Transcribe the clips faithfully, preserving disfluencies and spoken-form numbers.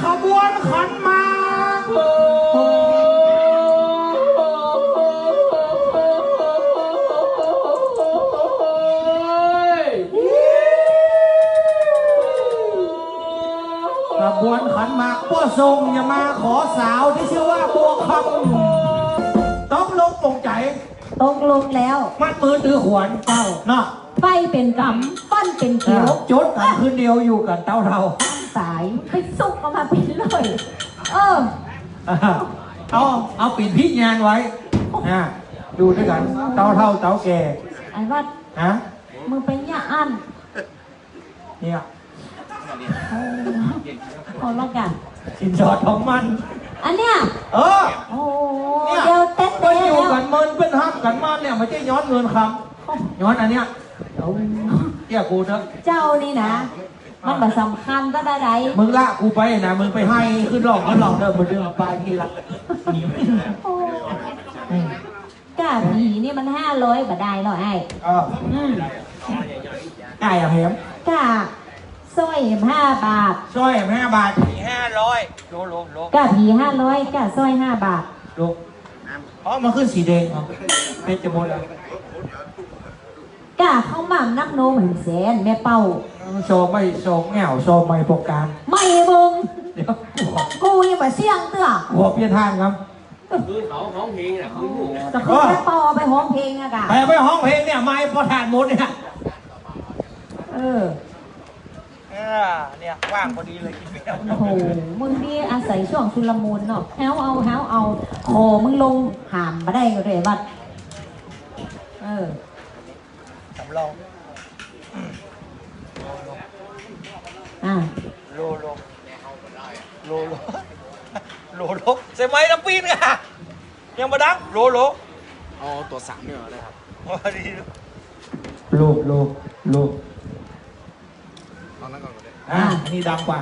ขบวนขันหมาก โอ้ย ขบวนขันหมาก ป้อส่งจะมาขอสาวตี้จื้อว่าบัวคำ ตกลงปลงใจ๋ ตกลงแล้ว มัดมือถือขวัญ เจ้า เนาะ ไฟเป๋นก๋ำ ฟันเป๋นเขียว อ่ะ จดกั๋นคืนเดียว อยู่กั๋นเต้าเฒ่า ต๋าย ไปสุกเอามาเป๋นเลย เออ เอา เอาเป๋นพิญาณไว้ อ่ะ อยู่ตวยกั๋น เต้าเฒ่าเต้าแก่ ไอ้วัด ฮะ มึงไปเยียะอั้น เนี่ย โอ้ ขอละกั๋น สินสอดทองหมั้น อันเนี้ย เออ โอ้ เนี่ย เดี๋ยวเต๊ะๆ เปิ้นอยู่กั๋นเมิน เปิ้นฮักกั๋นมาเนี่ย บ่ใจ้ย้อนเงินคำ ย้อนอันเนี้ย โอ้ เตี้ยกูเถอะ เจ้านี่นะ มันบ่สำคัญเต้าใด มึงละกูไปนะ มึงไปไห้ขึ้นร่อง ขึ้นร่องเด้อ มึงเดินไปทีละ โอ้ อืม ก้าผีนี่มันห้าร้อยบ่ได้หรอไอ้ เออ อืม ก้าอย่างแหม ก้าสร้อยห้าบาท สร้อยห้าบาท ผีห้าร้อย โล โล โล ก้าผีห้าร้อย ก้าสร้อยห้าบาท โล อ๋อ มันขึ้นสีแดง อ๋อ เพชรบูรณ์แล้ว ก้าข้าวหม่ำน้ำนมแหมแสน แม่เป้า ซองไม่ ซองแง่ว ซองไม่ปกกลาง ไม่มึง เดี๋ยว ของกูยังบ่เสี่ยงเตื้อ หัวเปลี่ยนทางครับ คือเขาฮ้องเพลงน่ะ คือลูก ก็คือแม่เป้าเอาไปฮ้องเพลงอะกะ ไป ไปฮ้องเพลงเนี่ย ไมค์พอถ่านหมดเนี่ย เออ เออ เนี่ย ว่างพอดีเลย กินไม่ได้ โอ้โห มึงนี่อาศัยช่วงชุลมุนเนาะ แฮ้วเอา แฮ้วเอา คอมึงลงหามบ่ได้เลยบัด เออ สำรอง อ่า โล โล โล โล โล โล ใส่ไมค์ลำปีนค่ะ ยังบ่ดัง โล โล เอาตั๋วสามนี่ก่อนก็ได้ครับ โอ้ ดี โล โล โล เอานั้นก่อนก็ได้ อ่า อันนี้ดังกว่า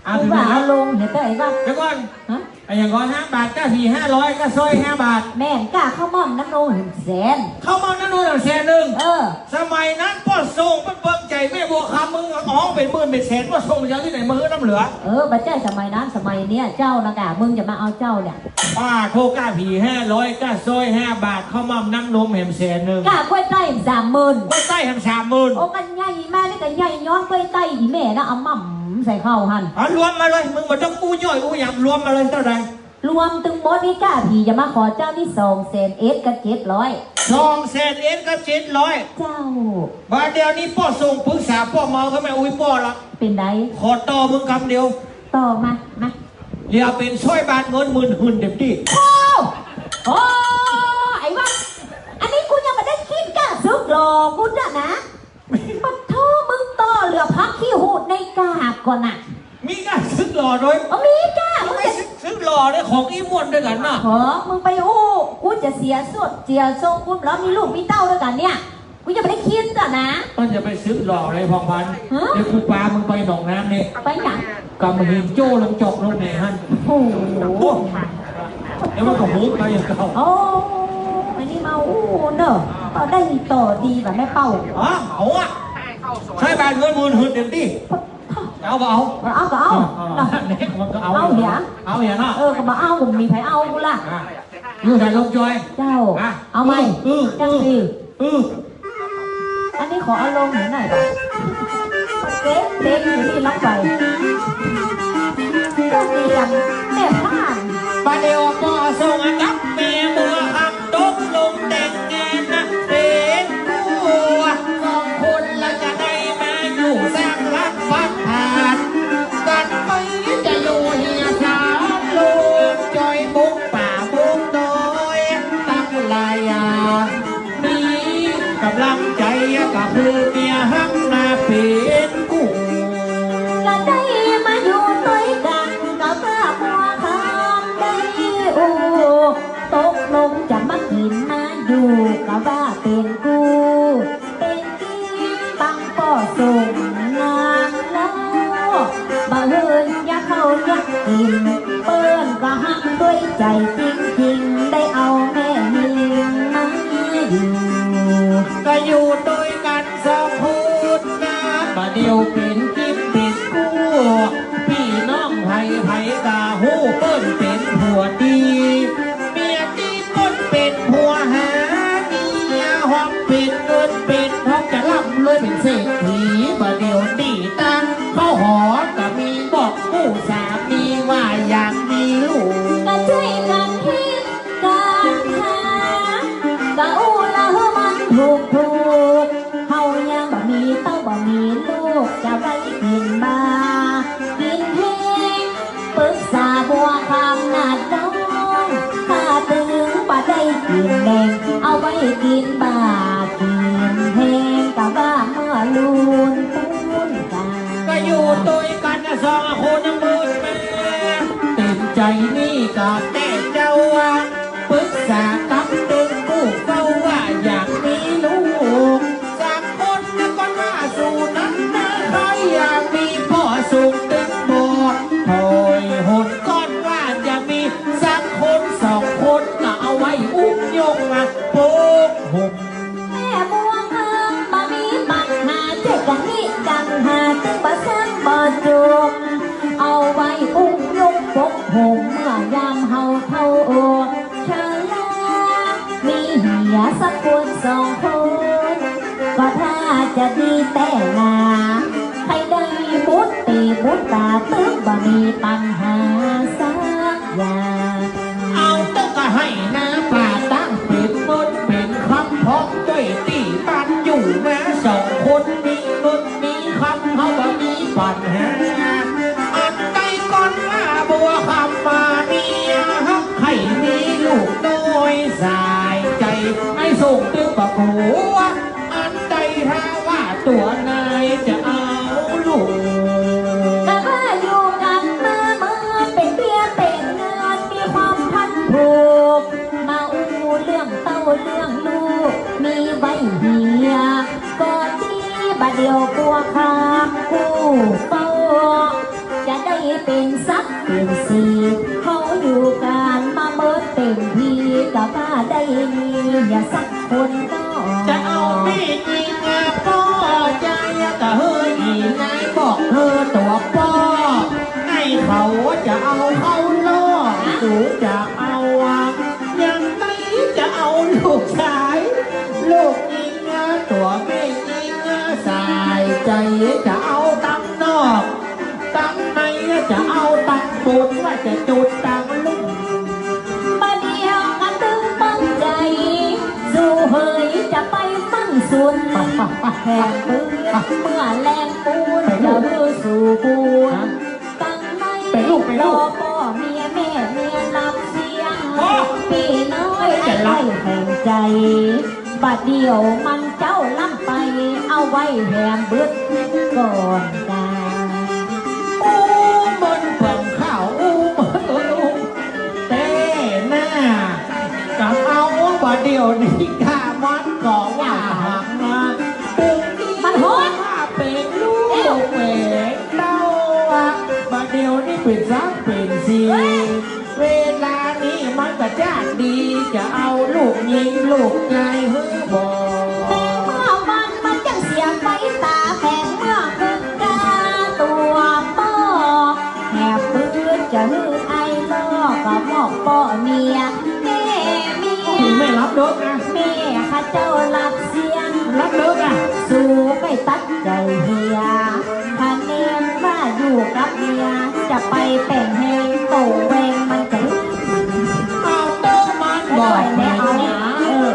อ่ะ มึงว่าเอาลง เดี๋ยวเต้ยว่า เดี๋ยวก่อน ฮะ ไอ้อย่างก่อน ห้าบาท ก้าผีห้าร้อย ก้าสร้อยห้าบาท แม่น ก้าข้าวหม่ำน้ำนมแหมแสน ข้าวหม่ำน้ำนมแหมแสนนึ่ง เออ สมัยนั้นป้อส่งเปิ้นเปิงใจ๋แม่บัวคำ มึงฮ้องเป๋นหมื่นเป๋นแสน ป้อส่งจะเอาตี้ไหนมาหื้อน้ำเหลือ เออ บ่ใจ้สมัยนั้น สมัยเนี้ย เจ้านะกะ มึงจะมาเอาเจ้าเนี่ย ป้าโทษ ก้าผีห้าร้อย ก้าสร้อยห้าบาท ข้าวหม่ำน้ำนมแหมแสนนึ่ง ก้ากล้วยไต้แหมสามหมื่น กล้วยไต้แหมสามหมื่น โอ้ กันใหญ่มานี่กันใหญ่ย้อนกล้วยไต้อีแม่นะ เอาหม่ำใส่เข้าหั่น เอารวมมาเลย มึงบ่ต้องอู้ย่อยอู้หยัง รวมมาเลยเต้าใด รวมตึงหมดนี่ก้าผีจะมาขอเจ้านี่สองแสนเอ็ดกับเจ็ดร้อย สองแสนเอ็ดกับเจ็ดร้อย เจ้า บ่าเดี่ยวนี้ป้อส่งปรึกษาป้อเมากับแม่อุ๊ยป้อละ เป๋นใด ขอต่อมึงกำเดียว ต่อมา มา เดี๋ยวเป๋นสร้อยบาทเงินหมื่นหื่นเต็มตี้ โอ้ โอ้ ไอ้วะ อันนี้กูยังบ่ได้คิดก้าสึกหล่อกูจ้ะนะ ปะโถ มึงต่อเหลือผ้าขี้หูดในกาบก่อนน่ะ มีก้าสึกหล่อด้วย อ๋อ มีก้า มึงจะ สึก สึกหล่อด้วย ของอี้ม่วนด้วยกั๋นน่ะ ขอ มึงไปอู้ กูจะเสียสด เสียทรง กูแล้วมีลูกมีเต้าด้วยกั๋นเนี่ย กูยังบ่ได้คิดจ้ะนะ ต้นจะไปสึกหล่อเลย ผ่องพันธุ์ ฮะ เดี๋ยวกูปามึงไปหนองน้ำนี่ ไปไหน กำหินโจ้ลงจอกลงแหนหั่น โอ้โห เดี๋ยวมันก็หูไปอย่างเก่า โอ้ อันนี้มาอู้เนอะ ก็ได้ต่อดีกว่าแม่เป้า อ๋อ เอาอะ ใช้บาทเงินหมื่นหื่นเต็มตี้ เอาก็เอา เอาก็เอา เอา เอา เนาะ เนี่ยมันก็เอา เอาเหีย เอาเหียเนาะ เออ ก็บ่เอา บ่มีใผเอากูละ อ่ะ อยู่ไหนลงจอย เจ้า อ่ะ เอาใหม่ อือ จังสิ อือ อันนี้ขอเอาลงหน่อย เจ๊ เจ๊อยู่นี่รับไป ก็เตรียมแม่บ้าน บ่าเดี่ยวป้อส่งกับแม่บัวคำตกลงแต่งงานนะ เป๋นผัวสองคน ละจะได้มาอยู่สร้างรักปักฐาน กั๋นไปจะอยู่เหียสามลูก จอยบุกป่าบุกดอย ตั้งหลายอย่าง มีก๋ำลังใจ๋กับผู้เมียฮักมาเป๋นกู้ ก็ได้มาอยู่ตวยกั๋นกับป้อบัวคำได้อู้ ตกลงจะมากิ๋นมาอยู่กับว่าเป๋นกู้ เป๋น ตี้ปังป้อส่งนางเล่า บ่หื้อเยียะข้าวเยียะกิ๋น เปิ้นก็ฮักตวยใจ๋จริงๆ ได้เอาแม่ญิงมาอยู่ ก็อยู่ตวยกั๋นสองคนนะ บ่าเดี่ยวเป๋นกิ๋นเป๋นกู้ ได้กิ๋นแดง เอาไว้กิ๋นบ่ากิ๋นแฮง กาว่าเมื่อลูนปูนกา ก็อยู่ตวยกั๋นสองคนเมินแม่ เต็มใจ๋นี่ก็แต๊เจ้าว่า ปึกษากับตึงกู้เฝ้าว่าอยากมีลูกสักคน แล้วก็ว่าสู่นั้นนะ ใครอยากมีป้อสูงตึงบอก ถอยหนก่อนว่าจะมีสักคนสองคน ก็เอาไว้อุ้มยงมาปกห่ม แม่บัวงามบ่มีปัญหา เจ๊กะนิกังหา ตึงบ่ซ้ำบ่จุก เอาไว้อุ้มยงปกห่ม เมื่อยามเฮาเฒ่าชรา มีเหียสักคนสองคน ก็ถ้าจะดีแต๊นา ใค่ได้บุตรตี๋บุตรต๋า ตึงบ่มีปัญหาสักอย่าง เอาตึงก็หื้อนาป้าตั้งเป๋นเงินเป๋นคำ พร้อมตวยตี้บ้านอยู่นา สองคนมีเงินมีคำ เฮาบ่มีปัญหาอันใด ก่อนว่าบัวคำมาเมียฮัก ใค่มีลูกน้อยสายใจ๋ ไอ้ส่งตึงประกวด อันใดถ้าว่าตัวนายจะเอาลูก กาว่าอยู่กั๋นมาเมิน เป๋นเบี้ยเป๋นเงิน มีความพันผูก มาอู้เรื่องเต้าเรื่องลูก มีไว้เหีย ก็ดีบ่าเดี่ยวบัวคำกู้เฝ้า จะได้เป๋นสักเป๋นสี่ เฮาอยู่กั๋นมาเมินเต็มตี้ กาว่าได้เหียสัก คนน้อย จะเอาแม่ญิงป้อใจ๋ ก็หื้ออี่นายบอกหื้อตั๋วป้อ ไอ้เขาจะเอาเข้าล่อ หรือจะเอายังไง จะเอาลูกสาย ลูกญิงตั๋วแม่ญิงสายใจ๋ จะเอาตังนอก ตังในจะเอาตังบุญ ว่าจะจุดตังลุ่ม บ่าเดี่ยวกะตึงปึงใจ๋ สู่เหยจะไปฟังสุน แถมปืนเมื่อแลงปูน จะหื้อสู่ปูน ฮะ ตังใน เป๋นลูก เป๋นลูก รอป้อเมีย แม่เมียรับเสี้ยง โอ้ ปี้น้อย ไอ้ไอ้แห่งใจ๋ บ่าเดี่ยวมันเจ้าล้ำไป เอาไว้แหมบึดก่อนกา อู้เมินเปิงข้าว อู้เมิน อู้เมินแต๊หน้า กำเอาบ่าเดี่ยวนี้กามันก็ว่าหักนะ ตึงตี้มันฮ้อน ว่าเป๋นลูกเป๋นเต้าอะ บ่าเดี่ยวนี้เป๋นสักเป๋นสี่ เวลานี้มันก็จะดี จะเอาลูกญิงลูกจายหื้อบ่ แต่เมื่อวันมันจั้งเสียไฟต๋า แฝงเมื่อคืนกาตั๋วป้อ แหมปืนจะหื้อไอ้ลอก ก็มอบป้อเมีย แม่เมีย แม่รับเดิกนะ แม่ข้าเจ้ารับเสี้ยง รับเดิกอะ สู่ใก้ตัดใจ๋เหีย ถ้าแม่นว่าอยู่กับเมีย จะไปแป๋งแฮงโตแวงมันจะ เอาโต๊ะมันบอกแม่นะ เออ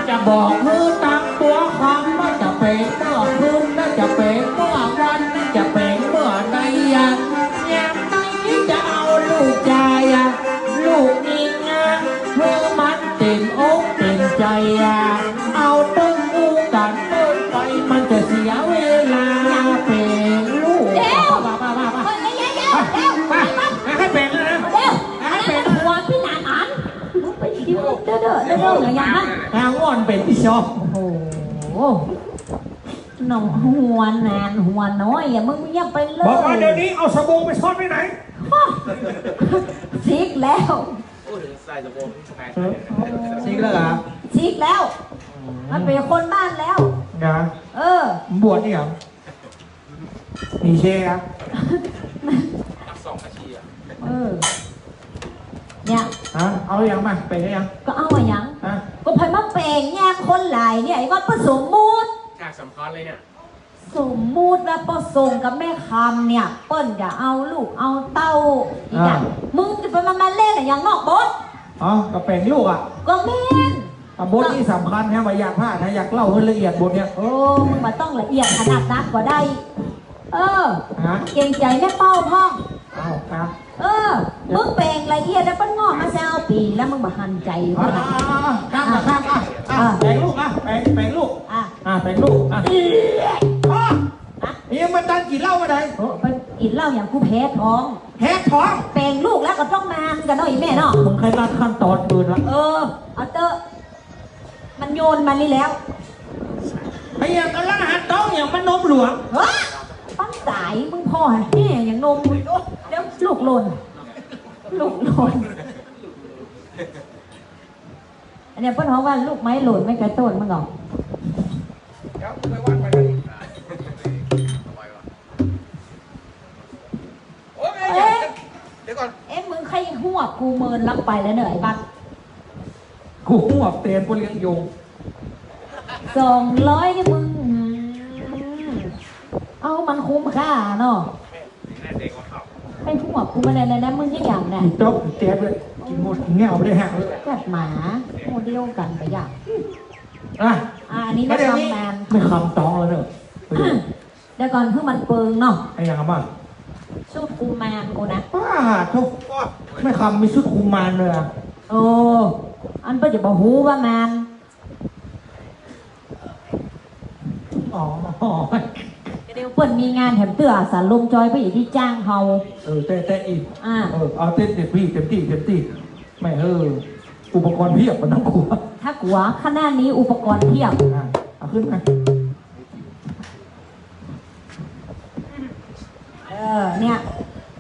จะบอกหื้อตังตั๋วคำ ว่าจะเป๋นเมื่อคืน น่าจะเป๋นเมื่อวัน น่าจะเป๋นเมื่อใด ยาม ยามใดจะเอาลูกจายอะ ลูกญิงอะ หื้อมันเต๋มอกเต๋มใจ๋อะ เอาตึงอู้กั๋นเมินไป มันจะเสียเวลาเป๋นลูก เดี๋ยว ว่า ว่า ว่า ว่า เฮ้ย เดี๋ยว เดี๋ยว เดี๋ยว ไป ไป ไป ไป ให้เป๋นแล้วนะ เดี๋ยว ให้เป๋น อันนั้นหัวพี่หนานอัน มึงไปคิ้วเด้อเด้อเด้อเด้อ อย่างนั้น นางม่อนเป๋นตี้ชอบ โอ้โห น้องหัวหนานหัวน้อยอะ มึงเงียบไปเลย บอกว่าเดี๋ยวนี้เอาสบงไปซ่อนไว้ไหน ฮะ ซิกแล้ว เออ ซิกแล้วเหรอ ซิกแล้ว มันเป๋นคนบ้านแล้ว นะ เออ บวชนี่เหรอ มีเช่อะ เออ เนี่ย ฮะ เอายังมา เป๋นยัง ก็เอาอะยัง ฮะ ก็ใผมาแป๋งแยมคนหลายเนี่ย ไอ้ว่าเปิ้นสมมุติ ฉากสำคัญเลยเนี่ย สมมุติว่าป้อส่งกับแม่คำเนี่ย เปิ้นจะเอาลูกเอาเต้าอีกอะ อ่า มึงจะไปมา มาเล่นอะอย่างนอกบท อ๋อ ก็แป๋งลูกอะ ก็แม่น อ่ะ บทนี้สำคัญนะ บ่อยากพลาดนะ อยากเล่าหื้อละเอียดบทเนี่ย โอ้ มึงบ่ต้องละเอียดขนาดนั้นก็ได้ เออ ฮะ เกรงใจ๋แม่เป้าพ่อง อ้าว ครับ เออ มึงแป๋งละเอียดแล้ว เปิ้นง้อมาซาวปี๋แล้ว มึงบ่หันใจ๋ อ่ะ อ่ะ อ่ะ ข้าม อ่ะ ข้าม อ่ะ อ่ะ อ่ะ แป๋งลูก อ่ะ แป๋ง แป๋งลูก อ่ะ อ่ะ แป๋งลูก อ่ะ อ่ะ อ่ะ เอ๊ะ มันตันกิ๋นเหล้ามาไหน โอ้ ไปกิ๋นเหล้าอย่าง กูแพ้ท้อง แพ้ท้อง แป๋งลูกแล้วก็ต้องมากันเนาะ อีแม่เนาะ มึงใค่ลัดขั้นต๋อนอื่นละ เออ เอาเต๊อะ มันโยนมานี่แล้ว ไอ้เหีย ก๋ำลังหัดต๊องอย่างมันนมหลวง เฮ้ย ปันต๋าย มึงผ่อแห่อย่างนม โอ๊ะ เดี๋ยวลูกหล่น ลูกหล่น อันเนี้ยเปิ้นฮ้องว่าลูกไม้หล่นไม่ไกลต้น มึงเอา เดี๋ยวไปวางไว้ก่อน โอ๊ย เอ๊ะ เดี๋ยวก่อน เอ๊ะ มึงใค่หวบกูเมินลักไปแล้วเน่อ ไอ้บัส กูหวบแตนป้อเลี้ยงโยง สองร้อยนี่มึง อืม เอามันคุ้มค่าเนาะ ใค่หวบกูมาแล้วนะ มึงยังหยังเนี่ย อีโต๊ะอีแต๊บเลย กิ๋นหมดกิ๋นแง่วไปเลยฮะ จัดหมา หมู่เดียวกั๋นไปอย่าง อ่ะ อ่ะ อันนี้แม่คำนาน แม่คำต๊องแล้วเน่อ เออ เดี๋ยวก่อน หื้อมันเปิงเนาะ ไอ้หยังอะบ่า ชุดกุมารกูนะ ป้าดโธ่ แม่คำมีชุดกุมารเลยอะ โอ้ อันเปิ้นจะบ่ฮู้ว่ามาร อ๋อ เดี๋ยวเปิ้นมีงานแถมเตื้อ อาสาลมจอย เปิ้นจะได้จ้างเฮา เออ แต่ แต่อีก อ่า เออ เอาเต็ม เต็มตี้ เต็มตี้ เต็มตี้ แม่เออ อุปกรณ์เพียบ มันน่ากลัว ถ้ากลัว ขนาดนี้อุปกรณ์เพียบ อ่ะ เอาขึ้นมา เออ เนี่ย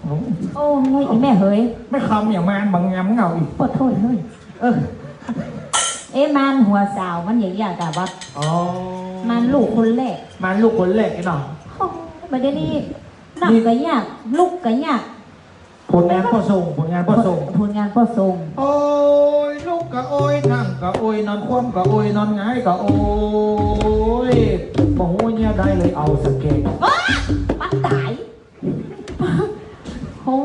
โอ้ โอ้ย อีแม่เหย แม่คำอย่างมารบางยามเหงาอีก ขอโทษเฮ้ย เออ เอ๊ะ มารหัวสาวมันอย่างเงี้ยกะว่า อ๋อ มารลูกคนแรก มารลูกคนแรกนี่เนาะ โอ้ บัดเดี๋ยวนี้ นับก็ยาก ลุกก็ยาก ผลงานป้อส่ง ผลงานป้อส่ง ผลงานป้อส่ง โอ๊ย ลุกก็โอ๊ย นั่งก็โอ๊ย นอนคว่ำก็โอ๊ย นอนหงายก็โอ๊ย บ่ฮู้เยียะใดเลย เอาสะแกะ เอ้อ ปันต๋าย โอ้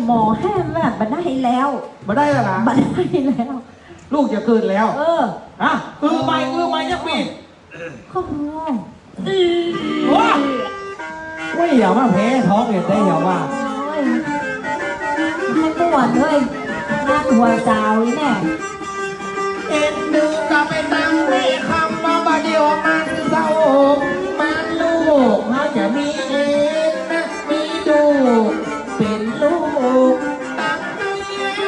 หมอห้ามว่าบ่ได้แล้ว บ่ได้แล้วล่ะ บ่ได้แล้ว ลูกจะเกิดแล้ว เออ ฮะ อือไม่ อือไม่ ยังมี โอ้โห ว้า เว้ย อย่ามาแพ้ท้องเนี่ย แต่อย่าว่า โอ้ย ให้ม่วนเฮ้ย งานหัวสาวนี่แน่ เอ็นดูก็ไปตั้งแม่คำมา บ่าเดี่ยวมันเศร้า มันลูก เฮาจะมีเองนะ มีลูก เป๋นลูก ตังนี้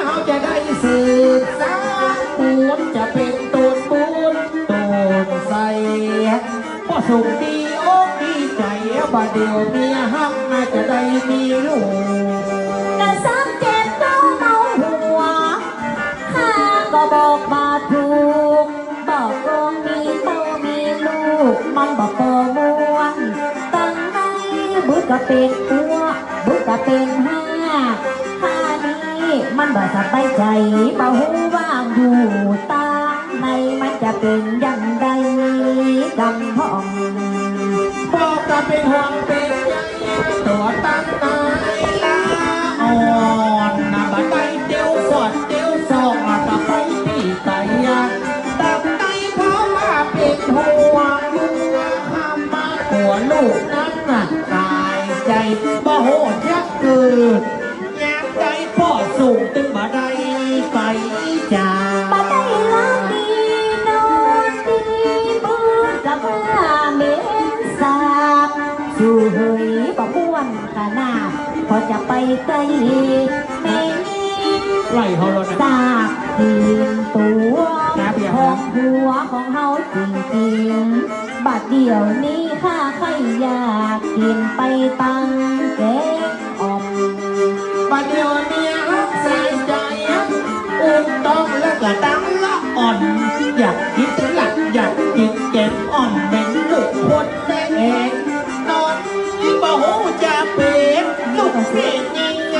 เฮาจะได้สืบสาน ปูนจะเป๋นต้นบุญต้นใส ป้อส่งดีอกดีใจ๋ บ่าเดี่ยวเมียฮักน่าจะได้มีลูก แต่สามเจ็ดเต้าเมาหัว ข้าก็บอกบ่ถูก บอกว่ามีเต้ามีลูก มันบ่ปอม่วน ตังในบึกก็เป๋นกั๊ว บึกก็เป๋นห้า ข้านี้มันบ่สบายใจ๋ บ่ฮู้ว่าอยู่ตังในมันจะเป๋นอย่างใดกำพ่อง บอกก็เป๋นห่วงเป๋นใย ตั๋วตังในละอ่อนนะ บ่ได้เตียวสอดเตียวส่อง ก็ไปตี้ไก๋ ตังในเพราะว่าเป๋นห่วง ข้ามากั๋วลูกนั้นน่ะ ต๋ายใจ๋ บ่ฮู้จักเกิด ยามใดป้อส่งตึงบ่ได้ไปจ๋า บ่ได้หลับดีนอนดี บึกก็ว่าเหม็นสาบ สู่เหยบ่ม่วนขนาด พอจะไปใก้แม่ญิง ไล่เฮาแล้วนะ สาบกิ๋นตั๋ว นะเปียกนะ ของผัวของเฮาจริงๆ บ่าเดี่ยวนี้ข้าใค่อยากกิ๋นไปตังแกงอ่อม บ่าเดี่ยวเมียฮักสายใจ๋ อุ้มต๊องแล้วก็ตังละอ่อน อยากกิ๋นหลัก อยากกิ๋นแกงอ่อม เป๋นลูกคนแน่ ต๋อนนี้บ่ฮู้จะเป๋นลูกเป๋นเมีย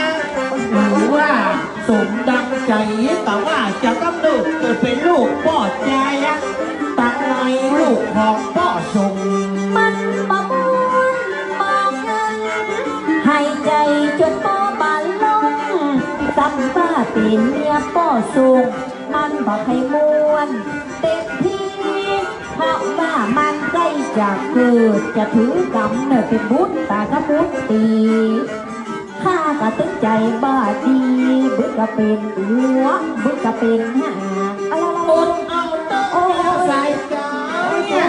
หรือว่า สมดังใจ๋ แต่ว่าจะกำเนิดเกิดเป๋นลูกป้อใจ๋ ตังในลูกของป้อส่ง มันบ่ม่วนบ่งัน หายใจ๋จนป้อบ่าลง ซ้ำว่าเป๋นเมียป้อส่ง มันบ่ใค่ม่วนเต็มตี้ เพราะว่ามันใก้จะเกิด จะถือกำเนิดเป๋นบุตรต๋ากับบุตรี ข้าก็ตึง ใจ๋บ่ดี บึกก็เป๋นอัว บึกก็เป๋นหา อะละละละ อดเอาเต๊อะ โอ้ย สายจ๋า เนี่ย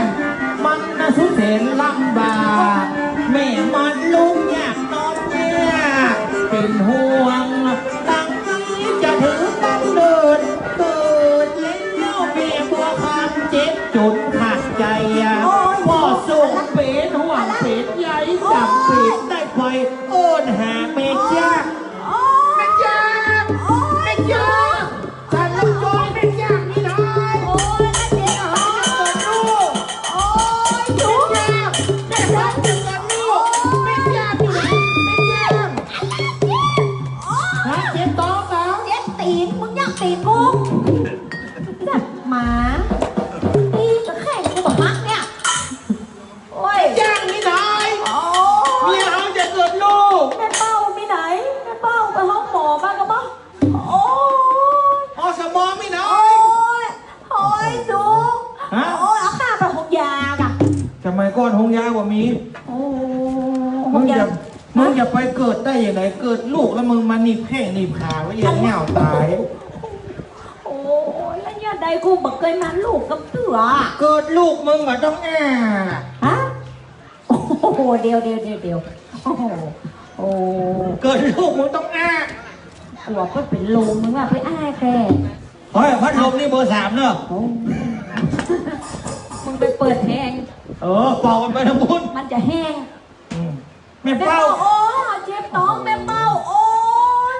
มันน่ะสุดแสนลำบาก แม่มอดลูกยากนอนยาก เป๋นห่วง ตังนี้จะถือกำเนิด เกิดแล้วแม่บัวคำเจ็บจ๋นขาดใจ๋อะ โอ้ย พ่อสุขเป๋นห่วงเป๋นใย จ๋ำเป๋นได้ไป เอิ้นหาแม่จ๊าง โอ้ย แม่จ๊าง โอ้ย แม่จ๊าง ฉันต้องจ้อยแม่จ๊างนี่นะ โอ้ย แม่จ๊าง โอ้ย แม่จ๊าง แม่จ๊าง แม่จ๊างอยู่ไหน แม่จ๊าง ฮะ เจ็บต๊องเหรอ เจ็บตี๋น มึงยากตี๋นกู หมา นี่จะแข่งกูกับมักเนี่ย โอ้ย แม่จ๊างมีไหน โอ้ย เมียเฮาจะเกิดลูก แม่เป้ามีไหน แม่เป้าไปห้องหมอมาก็บ่ โอ้ย อสมมีไหน โอ้ย โอ้ย สู ฮะ โอ้ย เอาข้าไปโฮงยาก่ะ สมัยก่อนโฮงยาบ่มี โอ้ มึงจะ โฮงยา มึงจะไปเกิดได้ยังไง เกิดลูกแล้วมึงมาหนีบแข้งหนีบขาไว้อย่างเงี้ยต๋าย โอ้ย แล้วเนี่ยใดกูบ่เกยมาลูกกับเตื้อ เกิดลูกมึงก็ต้องอ้า ฮะ โอ้โห เดี๋ยว เดี๋ยว เดี๋ยว เดี๋ยว โอ้โห โอ้ เกิดลูกมึงต้องอ้า กั๋วไปเป๋นลมมึงว่าไปอ้าแค่ เฮ้ย พัดลมนี่เบอร์สามเนอะ โอ้ มึงไปเปิดแฮง เออ เป่ามันไปทางพุ้น มันจะแห้ง อืม แม่เป้า แม่เป้า โอ้ย เจ็บต๊อง แม่เป้า โอ้ย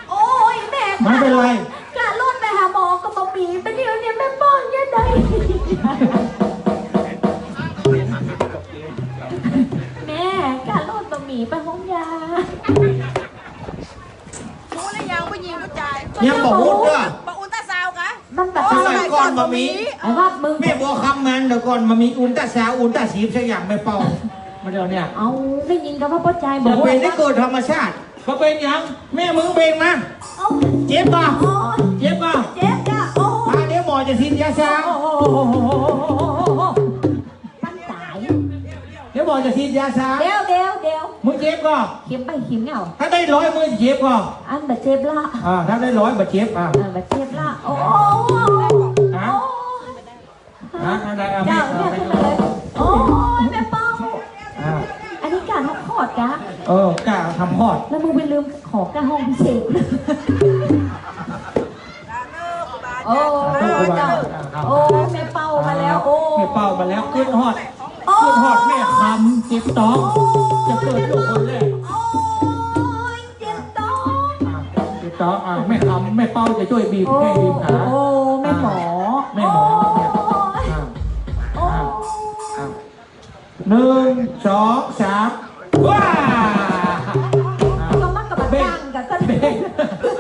โอ้ย แม่ ไม่เป็นไร กะล่นไปหาหมอก็บ่มี ไปเดี๋ยวนี้แม่เป้าเนี่ยใด แม่ กะล่นบ่มี ไปโฮงยา ฮู้หรือยัง ผู้หญิงผู้จาย ยังบ่ฮู้เด้อ บ่อุลตราซาวด์กะ มันแบบ สมัยก่อนบ่มี ไอ้วัดมึง แม่บัวคำมัน เดี๋ยวก่อนบ่มีอุลตราซาวด์ อุลตราสีบสักอย่างแม่เป้า มาเดี๋ยวเนี่ย เอา ได้ยินกะว่าป้อจายบอกว่า บ่เป๋นได้เกิดธรรมชาติ บ่เป๋นหยัง แม่มึงเบ่งมา เอ้า เจ็บบ่ โอ้ย เจ็บบ่ เจ็บจ้ะ โอ้ย อ่ะ เดี๋ยวหมอจะฉีดยาชา โอ้โห มันต๋าย เดี๋ยวหมอจะฉีดยาชา เดี๋ยว เดี๋ยว เดี๋ยว มึงเจ็บก่อ เข็มไปเข็มเนี่ย ถ้าได้ร้อยมึงเจ็บก่อ อันบ่เจ็บละ อ่า ถ้าได้ร้อยบ่เจ็บ อ่า อ่า บ่เจ็บละ โอ้โห ฮะ โอ้ย ฮะ อะไร อ่ะ เจ้า แม่ เนี่ย เอาไป ขึ้นมาเลย โอ้ย แม่เป้า อ่า อันนี้กะทำคลอดกะ เออ กะทำคลอด แล้วมึงไปลืมขอกะห้องพิเศษ โอ้ เจ้า โอ้ แม่เป้ามาแล้ว โอ้ แม่เป้ามาแล้ว กึ๊ดฮอด โอ้ กึ๊ดฮอดแม่คำ เจ็บต๊อง จะเกิดลูกคนแรก โอ้ย เจ็บต๊อง อ่ะ เจ็บต๊อง อ่ะ แม่คำ แม่เป้าจะจ้วยบีบแข้งบีบขา โอ้ แม่หมอ อ่ะ แม่หมอ โอ้ย อ่ะ โอ้ย อ่ะ อ่ะ นึ่ง สอง สาม ว้า ก็มันก็มาตั้งกันซะ เบรก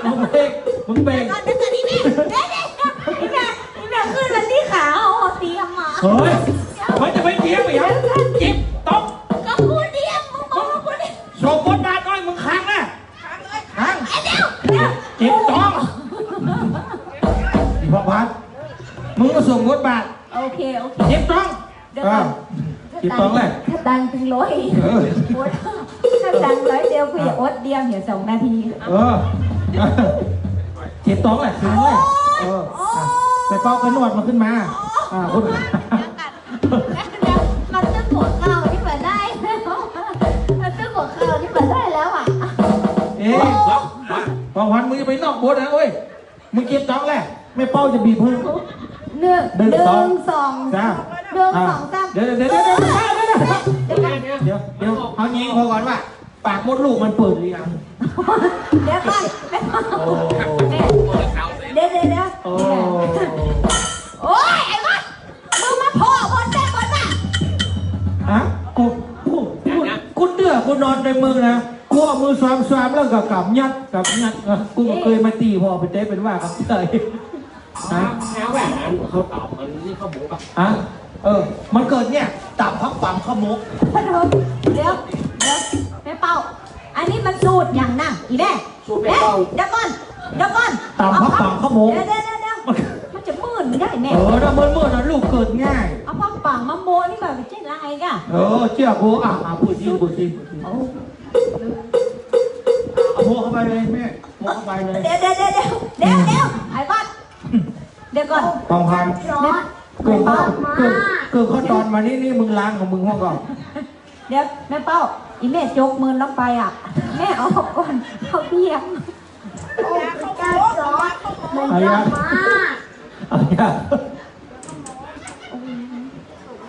มึงเบรก มึงเบรก ก่อนนะ ก่อนนี่แม่ เดี๋ยว เดี๋ยว เดี๋ยว อีแม่ อีแม่ขึ้นมาที่ขา เอาเตียงมา เฮ้ย เฮ้ย จะไปเตียงไปยัง เจ็บต๊อง ก็กูเตียง มึงบอกว่ากูเตียง สมบทบาทหน่อย มึงค้างนะ ค้าง เอ้ย เดี๋ยว เดี๋ยว เจ็บต๊อง อีพ่อพัด มึงก็สมบทบาท โอเค โอเค เจ็บต๊อง เดี๋ยวก่อน อ่า เจ็บต๊องแหละ ถ้าดังตึงร้อย เออ โอ๊ย ถ้าดังร้อยเดียวคืออย่าอดเดียว เดี๋ยวสองนาที เออ เจ็บต๊องแหละ ค้างแหละ เออ โอ๊ย อ่ะ ไปเป้าไปนวดมันขึ้นมา อ่า คุณ เดี๋ยว มันตึงหัวเข่านี่มาได้แล้ว มันตึงหัวเข่านี่มาได้แล้วอ่ะ เอ๊ะ ของขวัญมึงจะไปนอกบทนะเว้ย มึงเจ็บต๊องแหละ แม่เป้าจะบีบมึง หนึ่ง หนึ่ง หนึ่ง สอง สอง สาม หนึ่ง อ่ะ สอง สาม เดี๋ยว เดี๋ยว เดี๋ยว เดี๋ยว เดี๋ยว เดี๋ยว เดี๋ยว เดี๋ยว เอางี้พอก่อนว่า ปากมดลูกมันเปิดหรือยัง เดี๋ยวก่อน โอ้ แม่ เดี๋ยว เดี๋ยว เดี๋ยว โอ้ โอ๊ย ไอ้วัด มึงมาโผล่บนได้บนน่ะ ฮะ กู กู กู กูเตื้อ กูนอนในมึงนะ กูเอามือซ้อมๆ แล้วก็กำยัด กำยัด เออ กูบ่เกยมาตี้พ่อไปเต๊ะเป็นว่ากับเตย ฮะ แนวแบบนั้นเขาตอบมันนี่ข้าวหมูปะ ฮะ เออ มันเกิดเนี่ย ตับพักฝังข้าวหมก เดี๋ยว เดี๋ยว แม่เป้า อันนี้มันสูตรหยังน่ะ อีแม่ สูตรแม่เป้า เดี๋ยวก่อน เดี๋ยวก่อน ตับพักฝังข้าวหมก เดี๋ยว เดี๋ยว เดี๋ยว เดี๋ยว มันจะมื่นได้แม่ เออ ถ้ามันมื่นนะลูกเกิดง่าย เอาพักฝังมาโมะนี่แบบเป็นเจ๊ไรกะ เออ เชื่อกู อ่ะ อ่ะ พูดจริง พูดจริง พูดจริง โอ้ เอาโมะเข้าไป เลยแม่ โทรเข้าไปเลย เดี๋ยว เดี๋ยว เดี๋ยว เดี๋ยว เดี๋ยว ไอ้วัด เดี๋ยวก่อน ผ่องพัน แม่ เกิดเขา เกิด เกิดเขาตอนมานี่ นี่มึงล้างของมึงมั่งก่อน เดี๋ยว แม่เป้า อีแม่จกมือลงไปอะ แม่ออกก่อน เขาเบียง โอ้ พระเจ้าจอร์จ มันเยอะมาก เอาอย่าง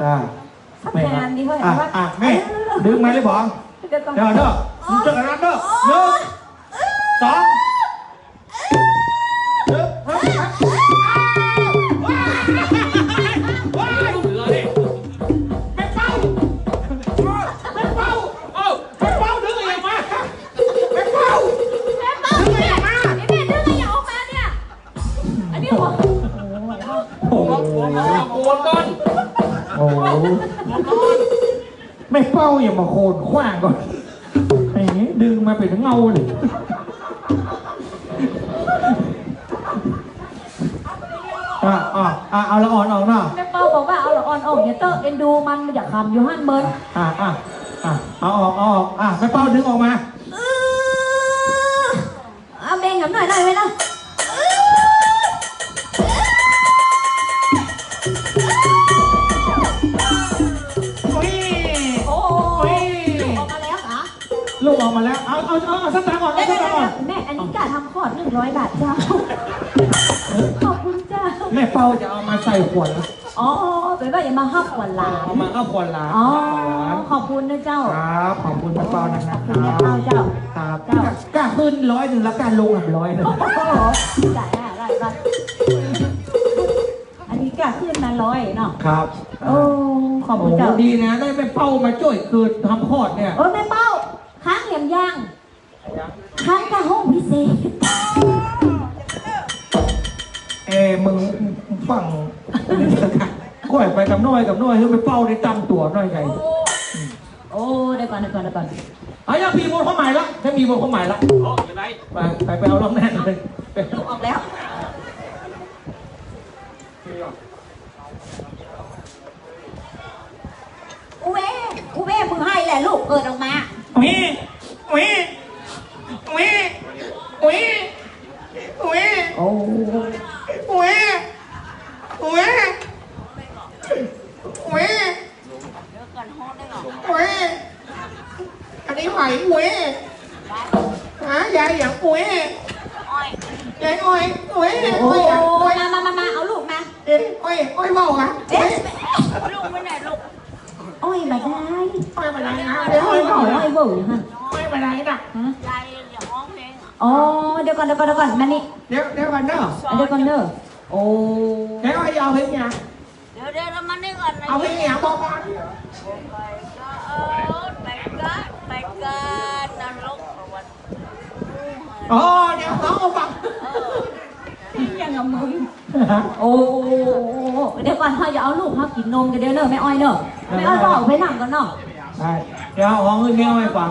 อ่า สักงานดีเว้ย อ่ะ ว่า อ่ะ แม่ เออ ดึงมาเลยบอก เดี๋ยวก่อน เดี๋ยว เดี๋ยว มึงเจอกันนะเด้อ หนึ่ง สอง หนึ่ง สอง แม่เป้า แม่เป้า เอ้า แม่เป้า ดึงอะไรออกมา แม่เป้า แม่เป้า ดึงอะไรออกมา เนี่ย นี่แม่ดึงอะไรออกมาเนี่ย อันนี้หัว โอ้โห หัว หัว หัวก่อน โอ้โห แม่เป้าอย่ามาโคนขว้างก่อน แหม ดึงมาเป็นเงาเลย อ่ะ อ่ะ อ่ะ เอาละอ่อนออกเนาะ แม่เป้าบอกว่าเอาละอ่อนออก อย่าเตอะ เอ็นดูมัน อย่าขำอยู่หั่นเมิน อ่ะ อ่ะ อ่ะ เอาออก เอาออก อ่ะ แม่เป้าดึงออกมา เออ เอาเบ่งกับหน่อยหน่อยไว้นะ โอ้ย โอ้ย ลูกออกมาแล้วเหรอ ลูกออกมาแล้ว เอา เอา เอา เอาสตางค์ก่อน เอาสตางค์ก่อน แม่ อันนี้กะทำคลอดหนึ่งร้อยบาทเจ้า ขอบคุณเจ้า แม่เป้าจะเอามาใส่ขวดแล้ว อ๋อ แปลว่าอย่ามาฮับขวัญหลาน เอามาฮับขวัญหลาน อ๋อ ฮับขวัญหลาน ขอบคุณนะเจ้า ครับ ขอบคุณแม่เป้านะครับ ขอบคุณแม่เป้าเจ้า ครับ เจ้า กะขึ้นร้อยหนึ่งแล้วกะลงอีกร้อยหนึ่ง โอ้โห จ่ายได้ ได้ ได้ อันนี้กะขึ้นมาร้อยเนาะ ครับ โอ้ ขอบคุณเจ้า โอ้ ดีนะ ได้แม่เป้ามาจ้วยเกิดทำคลอดเนี่ย เออ แม่เป้า ค้างเหลี่ยมยาง ค้างกะห้องพิเศษ เอ้ มึงฟัง ก้อยไปกับน้อยกับน้อย คือไปเป้าได้ตั้งตั๋วน้อยไง โอ้ เดี๋ยวก่อน เดี๋ยวก่อน เดี๋ยวก่อน เอา ยังมีบนความหมายละ จะมีบนความหมายละ อ๋อ อยู่ไหน ไป ไป ไปเอาลองแน่นเลย ลูกออกแล้ว อูเว่ อูเว่ มึงไห้แหละลูก เกิดออกมา อุ๊ย อุ๊ย อุ๊ย อุ๊ย อุ๊ย โอ้ อุ๊ย อุ๊ย อุ๊ย อุ๊ย อันนี้หอย อุ๊ย ฮะ ยายอย่าง อุ๊ย ยายอ้อย อุ๊ย โอ้ อุ๊ย อย่าง อุ๊ย มา มา มา มา เอาลูกมา เอ๊ะ อ้อย อ้อยเว้าอะ เอ๊ะ ลูกไปไหนลูก อ้อยบ่ได้ อ้อยบ่ได้นะ อ้อยเว้า อ้อยเว้าอยู่หั่น อ้อยบ่ได้นะ ฮะ ยายอย่าร้องเพลงอะ อ๋อ เดี๋ยวก่อน เดี๋ยวก่อน เดี๋ยวก่อน มานี่ เดี๋ยว เดี๋ยวก่อนเด้อ เดี๋ยวก่อนเด้อ โอ้ เดี๋ยวอ้อยเอาเพลงเนี่ย เดี๋ยว เดี๋ยว เรามานี่ก่อนนะ เอาเพลงเนี่ย บอกก่อน ไปก็เอา ไปก็ ไปก็ นรกสวรรค์ อ๋อ เดี๋ยวเขาเอาฟัง เออ ยังกับมึง โอ้ เดี๋ยวก่อน เฮาจะเอาลูกเฮากิ๋นนมกันเดี๋ยวเนอะ แม่อ้อยเนอะ แม่อ้อยบอกไปนั่งก่อนเนาะ ได้ เดี๋ยวเอาของขึ้นแม่อ้อยฟัง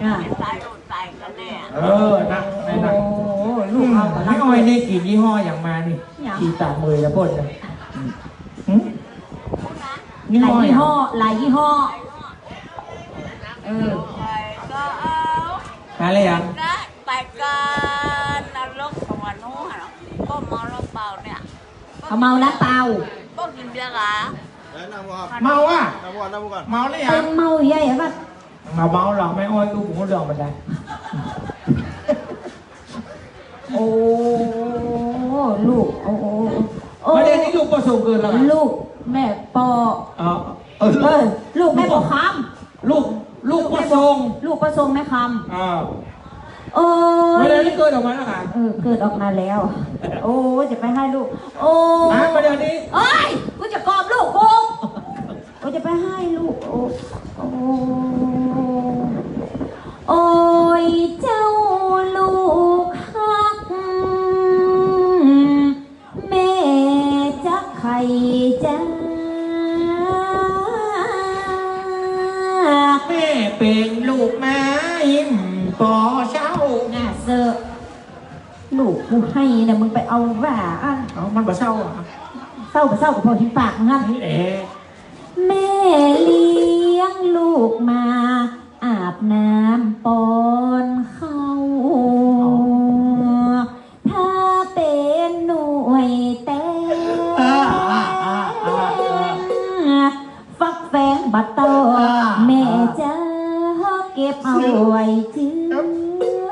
อ่ะ ตายโดนตายกันแน่ เออ นั่ง นั่ง โอ้ ลูกเฮาก็ แม่อ้อยนี่กิ๋นยี่ห้ออย่างมานี่ อย่าง กิ๋นตามมือจะพ่นนะ หืม ยี่ห้อ หลายยี่ห้อ หลายยี่ห้อ เออ อะไรอ่ะ ไปกันนรกสวรรค์นู้นเหรอ ก็เมาน้ำเปล่าเนี่ย เขาเมาน้ำเปล่า ก็กิ๋นเบียร์เหรอ เมาอ่ะ เมาหรือยัง เมาใหญ่อะ มาเมาเหรอ แม่อ้อยลูกผมก็เรื่องมันได้ โอ้ ลูก โอ้ โอ้ โอ้ ประเดี๋ยวนี้ลูกประสงค์เกิดแล้วเหรอ ลูกแม่ปอ อ๋อ เออ เออ ลูกแม่ปอคำ ลูก ลูกประสงค์ ลูกประสงค์แม่คำ อ่า โอ้ย ประเดี๋ยวนี้เกิดออกมาแล้วเหรอ เออ เกิดออกมาแล้ว โอ้ย จะไปไห้ลูก โอ้ อ่ะ ประเดี๋ยวนี้ เอ้ย กูจะกอบลูกกู โอ้ย จะไปไห้ลูก โอ้ โอ้ โอ้ย เจ้าลูกฮัก แม่จักใค่จะ แม่เป๋นลูกไม้ปอเศร้า น่าเซอะ ลูกกูไห้นะ มึงไปเอาว่าอ่ะ เอา มันบ่เศร้าอ่ะ เศร้าบ่เศร้าก็พอเห็นปากมึงอ่ะ เอ๊ะ แม่เลี้ยงลูกมา อาบน้ำป้อนข้าว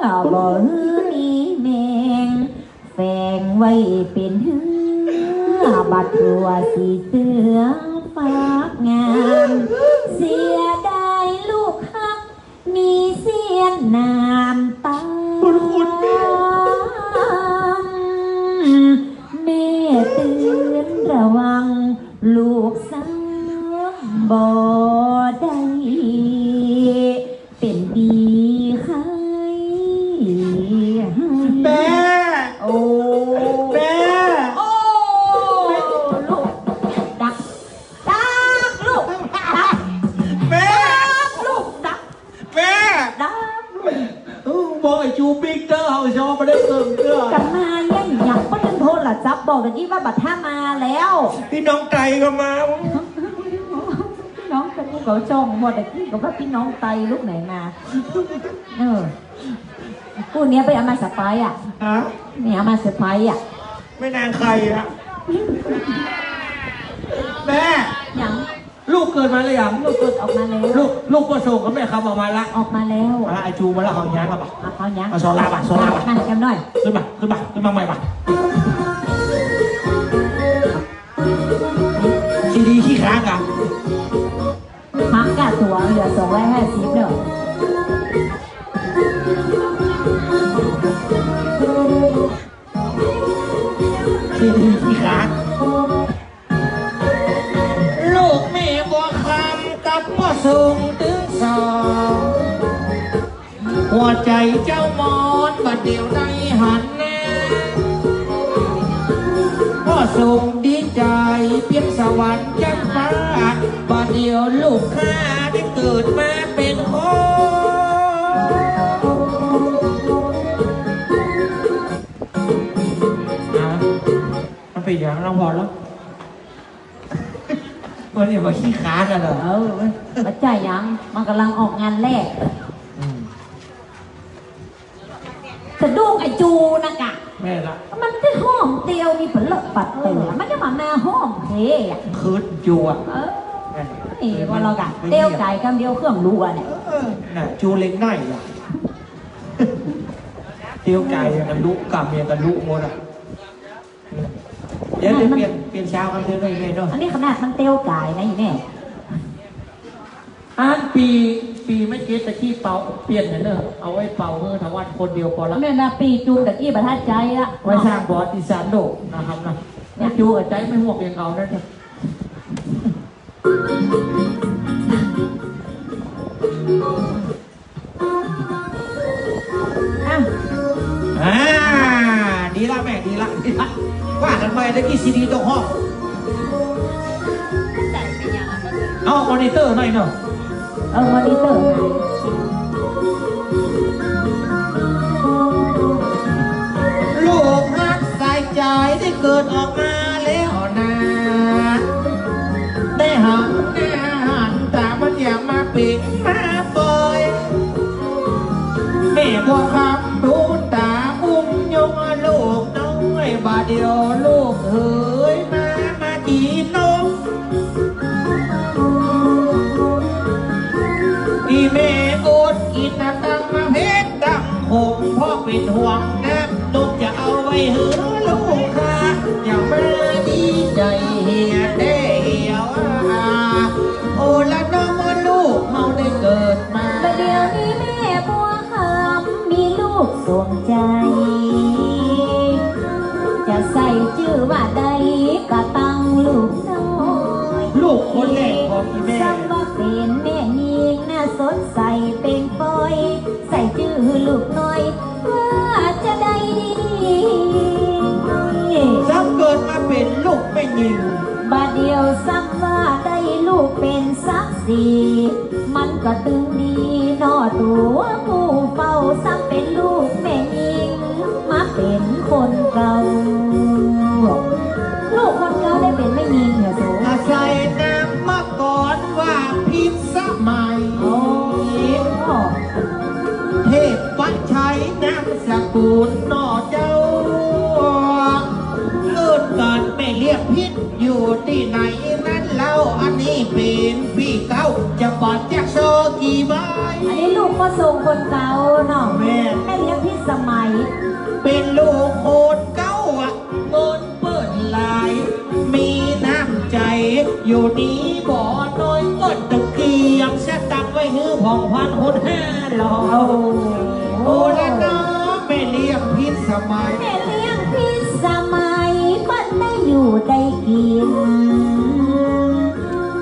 บ่หื้อมีแมง แฝงไว้เป๋นเฮือ บ่าตั๋วสีเตื้อฝากงาม เสียดายลูกฮัก มีเสี้ยนน้ำตา คุณ คุณแม่ แม่เตื๋อนระวัง ลูกสาวบ่ได้ เป๋นดีใค่ แม่ โอ้ แม่ โอ้ ลูก ดัก ดัก ลูก ดัก แม่ ดัก ลูก ดัก แม่ ดัก ลูก เออ บอกไอ้จูปิ๊กเต๊อะ เอาซอมาได้เกินเตื้อ จะมาเนี่ย ยังบ่ทันโทรศัพท์ บอกตะกี้ว่าบ่าถ้ามาแล้ว ปี้น้องไตก็มา ปี้น้องไต กูก็จ้องหมด ตะกี้ก็ว่าปี้น้องไตลูกไหนมา เออ กูเนี่ยไปเอามาเซอร์ไพรส์อะ ฮะ เนี่ยเอามาเซอร์ไพรส์อะ แม่นางใครอะ แม่ หยัง ลูกเกิดมาแล้วหยัง ลูกเกิดออกมาแล้ว ลูก ลูกประสงค์กับแม่ครับออกมาละ ออกมาแล้ว มาละ ไอ้จูมาละ เขาหยังครับ เอาเขาหยัง เอาซอลาบ่ะ ซอลาบ่ะ มาแกมหน่อย ขึ้นมา ขึ้นมา ขึ้นมาใหม่บ่ะ ซีดีขี้ค้างอะ พักกะตั๋วเหลือสองร้อยห้าสิบเด้อ ซีดีขี้ค้าง ลูกแม่บัวคำกับป้อสุงตึงสอง หัวใจ๋เจ้ามอนบ่าเดี่ยวได้หันแน่ ป้อสุงดีใจ๋เปรียบสวรรค์จั้นฟ้า บ่าเดี่ยวลูกข้าได้เกิดมาเป๋นคน อ่ะ มันเป๋นหยังน้องพรแล้ว วันนี้มาขี้ค้างกันเหรอ เออ มันจะหยัง มันก่ำลังออกงานแรก อืม สะดุ้งไอ้จูนะกะ แม่ละ มันจะฮ้องเตียวมีเป๋นเลิกปัดเต๋อ เออ มันจะมาแนวฮ้องเพลงอะ คืนจูอะ เออ แม่ เอ๋ ว่าเรากะ เตียวไก่กำเดียวเครื่องรู้อะเนี่ย เออ น่ะ จูเล็งได้อะ เตียวไก่อะ มันรู้กำเนี่ย มันรู้หมดอะ เดี๋ยว เดี๋ยวเปลี่ยน เปลี่ยนซาวด์กันเดี๋ยวหน่อยเนาะ อันนี้ขนาดมันเตียวไก่นะอีแม่ อันปี้ ปี้เมื่อกี้ตะกี้เป่าเปลี่ยนเน่อ เอาไว้เป่าหื้อถาวรคนเดียวปอละ เนี่ยนะ ปี้จูตะกี้บ่ทันใจ๋ละ ไว้สร้างประวัติศาสตร์โลกนะครับนะ เนี่ย ไอ้จูกับใจ๋ไม่ห่วงอย่างเขานะเนี่ย อ่ะ อ่า ดีละแม่ ดีละ ดีละ ว่ากั๋นไปตะกี้ซีดีตกห้อง เอามอนิเตอร์หน่อยเนาะ เออ มอนิเตอร์หน่อย ลูกฮักสายใจ๋ได้เกิดออกมาแล้วนา ได้หันหน้าหันต๋ามันอย่ามาเป๋นมาปอย แม่บัวคำดูต๋าอุ้มยกลูกน้อย บ่าเดี่ยวลูกเหยมา มากิ๋นนม อีแม่อดกิ๋นนะ ตั้งมาเผ็ดตั้งขม เพราะเป๋นห่วงน้ำนม จะเอาไว้หื้อลูกข้า อย่ามาดีใจ๋เหียแต๊เหียว่า โอละน้อ ลูกเฮาได้เกิดมา บ่าเดี่ยวนี้แม่บัวคำมีลูกสมใจ๋ จะใส่จื้อว่าใดก็ตั้งลูกน้อย ลูกคนแรกของอีแม่ ซ้ำว่าเป๋นแม่ญิงน่าสดใสเป๋นปอย ใส่จื้อลูกน้อย ว่าจะได้ดี ซ้ำเกิดมาเป๋นลูกแม่ญิง บ่าเดี่ยวซ้ำว่าได้ลูกเป๋นศักดิ์ศรี มันก็ตึงดีเนาะ ตั๋วผู้เฝ้า ซ้ำเป๋นลูกแม่ญิง มาเป๋นคนเก่า ลูกคนเก่าได้เป๋นแม่ญิงเหรอโส อาศัยนามมาก่อนว่าพิมพ์สมัย โอ้ เทพชัยนามสกุลเนาะเจ้า เอิ้นกั๋นแม่เลี้ยงพิษอยู่ตี้ไหนนั้นเล่า อันนี้เป๋นปี้เก่า จะบาดจักซอกี่ใบ อันนี้ลูกพ่อทรงคนเก่าเนาะ แม่น แม่เลี้ยง สมัย เป๋นลูกคนเก๊าอะ เงินเปิ้นหลาย มีน้ำใจ๋ อยู่ดีบ่น้อย เปิ้นตึงเกียมสตางค์ไว้หื้อผ่องผันคนห้าร้อย โอ้ โอ้ละเนาะ แม่เลี้ยงพิสมัย แม่เลี้ยงพิสมัย เปิ้นได้อยู่ได้กิ๋น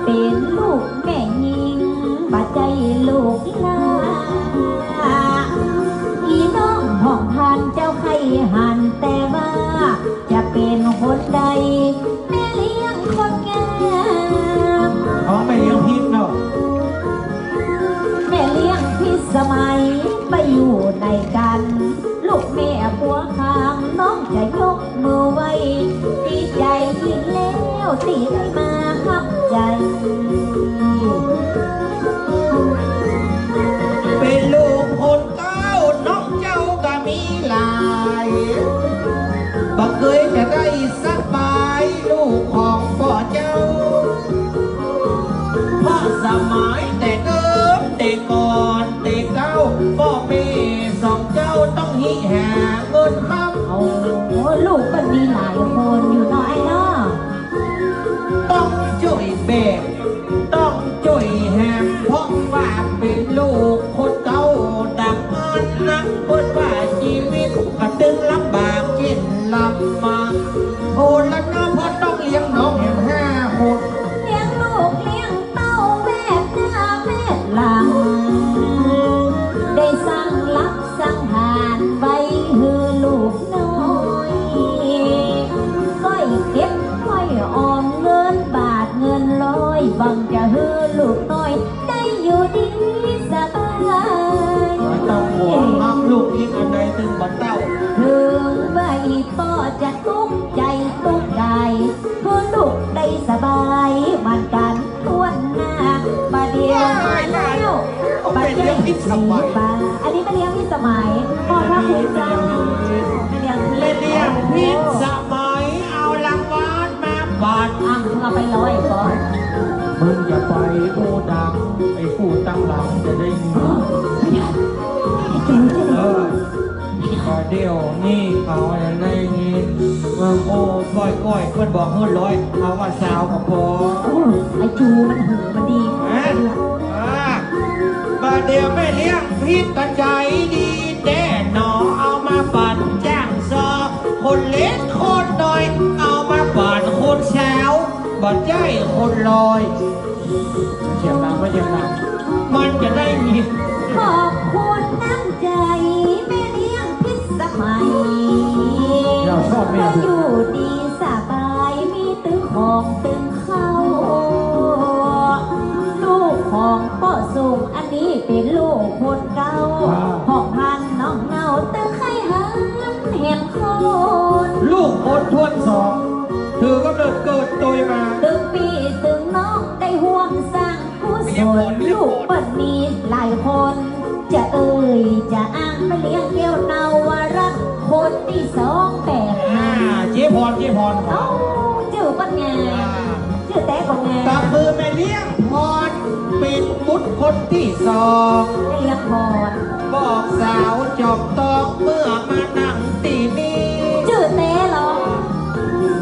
เป๋นลูกแม่ญิง บ่ใจ้ลูกหล้า อี่น้องผ่องผันเจ้าใค่หัน แต่ว่าจะเป๋นคนใด แม่เลี้ยงคนงาม ของแม่เลี้ยงพิสเนาะ แม่เลี้ยงพิสมัย ไปอยู่ไหนกั๋น ลูกแม่บัวคำ น้องจะยกมือไหว้ ดีใจ๋ยิ่งแล้ว ตี้ได้มาฮับใจ๋ เป๋นลูกคนเก๊า น้องเจ้าก็มีหลาย บ่เกยจะได้สบาย ลูกของป้อเจ้า เพราะสมัยแต่เดิมแต่ก่อนแต่เก๊า ป้อแม่สองเจ้าต้องหิหาเงินคำ โอ้ ลูกก็มีหลายคนอยู่เนาะไอ้เนาะ ต้องจ้วยแบก ต้องจ้วยแหม เพราะว่าเป๋นลูกคนเก๊าดังอั้นนะ เปิ้นว่าจีวิตก็ตึงลำบากเจ๊นลำมา โอ้ละเนาะ เพราะต้องเลี้ยงน้องแหมห้าคน เลี้ยงลูกเลี้ยงเต้าแวดหน้าแวดหลัง ได้สร้างหลักสร้างฐานไว้หื้อลูกน้อย ก้อยเก็บก้อยออม เงินบาทเงินร้อย หวังจะหื้อลูกน้อย ได้อยู่ดีสบาย บ่ต้องห่วง ฮักลูกยิ่งอันใดตึงบ่เต้า เถิงว่าอี่ป้อจะตุ๊กใจ๋ตุ๊กใจ๋ หื้อลูกได้สบาย มันกั๋นถ้วนหน้า บ่าเดี่ยวมาแล้ว บ่าเดี่ยวพิสมัย อันนี้แม่เลี้ยงพิสมัย ขอบพระคุณเจ้า แม่เลี้ยงพิส แม่เลี้ยงพิสมัย เอารางวัลมาปัน อ่ะ เอาไปร้อยก่อน มึงอย่าไปอู้ดัง ไอ้ผู้ตังหลังจะได้ยิน เออ ก็เดี๋ยวนี้เขาจะได้ยิน เมืองโอ้ก้อยก้อย เปิ้นบอกหื้อร้อย เอาว่าซาวก็พอ โอ้ ไอ้จูมันหูมันดี ฮะ อ่า บ่าเดี่ยวแม่เลี้ยงพิสก็ใจ๋ดีแต๊หนอ เอามาปันจ้างซอ คนเล็กคนน้อย เอามาปันคนสาว บ่ใจ้คนร้อย เสียงดัง บ่เสียงดัง มันจะได้ยิน ขอบคุณน้ำใจ๋แม่เลี้ยงพิสมัย อย่าชอบแม่ ก็อยู่ดีสบาย มีตึงของตึงเค้า ลูกของป้อส่ง อันนี้เป๋นลูกคนเก๊า อ่า ผ่องผันน้องเนาตึงใค่หันแหมคน ลูกคนถ้วนสอง ถือกำเนิดเกิดโตยมา ตึงปี้ตึงน้องได้ฮ่วมสร้างกุศล ลูกเปิ้นมีหลายคน จะเอ่ยจะอ้างแม่เลี้ยงแก้วนวรัตน์คนตี้สองแป๋น อ่า เจ๊พร เจ๊พร เอ้า จื้อเปิ้นแง อ่า จื้อแต๊ก็แง ก็คือแม่เลี้ยงพร เป๋นบุตรคนตี้สอง แม่เลี้ยงพร บอกสาวจอมตองเมื่อมานั่งตี้นี่ จื้อแต๊ลอ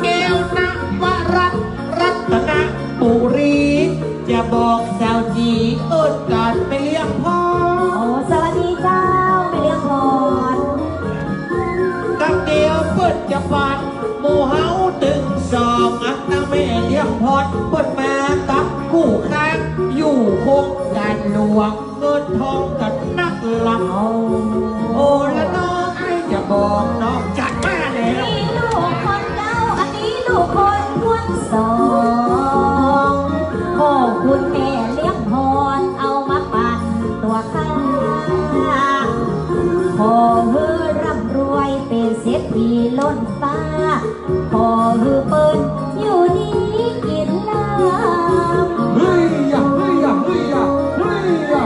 แก้วนวรัตน์ รัตนบุรี จะบอกสาวจี๋เอิ้นกั๋นแม่เลี้ยงพร โอ้ สวัสดีเจ้า แม่เลี้ยงพร กั๋นเดี๋ยวเปิ้นจะปันหมู่เฮาตึงสอง อันนางแม่เลี้ยงพร เปิ้นมากับกู้ข้าง อยู่โครงก๋านหลวง เงินทองกั๋นนักลำ โอ้ โอ้ละน้อง ไอ้จะบอกน้องจัดมาแล้ว นี่ลูกคนเก๊า อันนี้ลูกคนถ้วนสอง ขอบคุณแม่เลี้ยงพร เอามาปันตั๋วข้า ขอหื้อร่ำรวยเป๋นเศรษฐีล้นฟ้า ขอหื้อเปิ้นอยู่ดีกิ๋นหลำ เฮ้ยยะ เฮ้ยยะ เฮ้ยยะ เฮ้ยยะ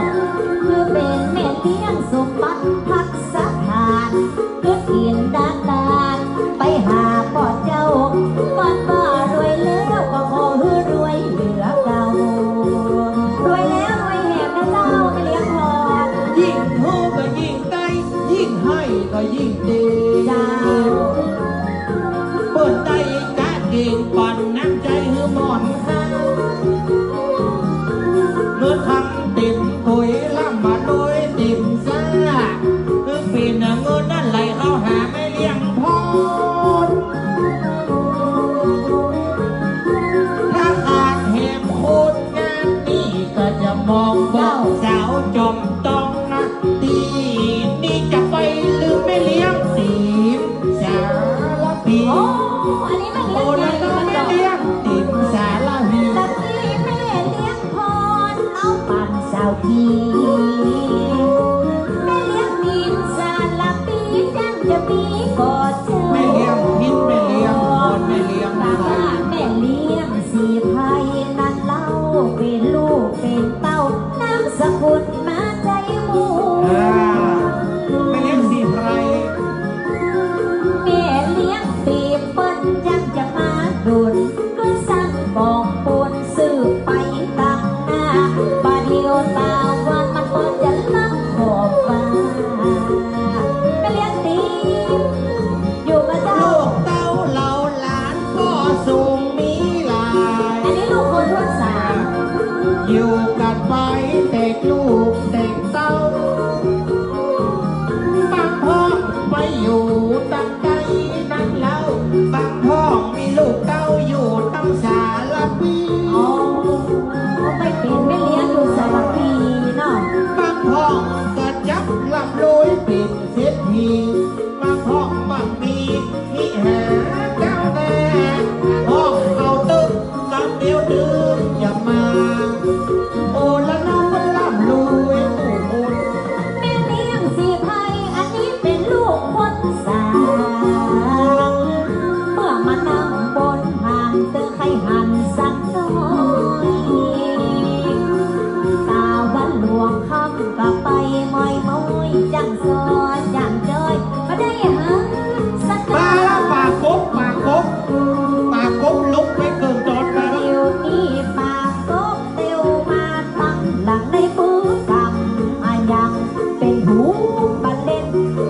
หื้อเป๋นแม่เลี้ยงสมบัติภักษฐาน หื้อจินตนาก๋านไปหาป้อเจ้า ก่อนว่ารวยแล้วก็ขอหื้อรวยเหลือเก่า รวยแล้วรวยแหมนะเจ้า แม่เลี้ยงพร ยิ่งหื้อก็ยิ่งได้ ยิ่ง ก็ยิ่งดี เจ้า เปิ้นได้กะเก๋งปันน้ำใจ๋หื้อหม่อนข้าว เงินคำเต๋มถ้วย ร่ำมาโดยเต๋มสา คือเป๋นเงินอันไหลเข้าหาแม่เลี้ยงพร ถ้าขาดแหมคนงานนี่ก็จะมองบอกสาวจอมต้องนะ ตี้นี่จะไปลืมแม่เลี้ยงติมสาละพี โอ้ อันนี้แม่เลี้ยง โอ้ แล้วก็แม่เลี้ยงติมสาละพี ตะกี้แม่เลี้ยงพรเอาปันสาวพี แม่เลี้ยงติมสาละพี จังจะมีก็เจอ แม่เลี้ยงพิษ แม่เลี้ยงพร แม่เลี้ยง แต่ว่าแม่เลี้ยงสีไพรนั้นเล่า เป๋นลูกเป๋นเต้า นามสกุลมาใจ๋หมู่ อ่า แม่เลี้ยงสีไพร แม่เลี้ยงสีเปิ้นจังจะมาดุล ก็สั่งบอกปูนสืบไปตังหน้า บ่าเดี่ยวต๋าวันมันเปิ้นจะลับขอบฟ้า แม่เลี้ยงสี อยู่กับเจ้า ลูกเต้าเหล่าหลานก็สูงมีหลาย อันนี้ลูกคนทวดสาม อยู่กั๋นไปเต็กลูกเต็กเต้า บางพ่องไปอยู่ตังใต้นั้นแล้ว บางพ่องมีลูกเต้าอยู่ตังสาละพี อ๋อ ไปเป๋นแม่เลี้ยงอยู่สาละพีเนาะ บางพ่องก็จับร่ำรวยเป๋นเศรษฐี บางพ่องบางมี มีหาเจ้าแน่ พ่องเอาตึกกำเดียวดึงจะมา โอ้ละน้องร่ำรวยผู้คน แม่เลี้ยงสีไพร อันนี้เป๋นลูกคนสาม เมื่อมานั่งบนหางตึกใค่หันสักหน้อย ต๋าวันหลวงค่ำ ก็ไปม้อยๆ จั่งซอยจั่งจอย บ่ได้หันสัก มาแล้ว ป๋ากบ ป๋ากบ ป๋ากบลุกไปเกิดตอนมาแล้ว เดี๋ยวนี้ป๋ากบเตียวมาตังหลังในปื้อกำอะหยัง เป๋นหูบ่เล่น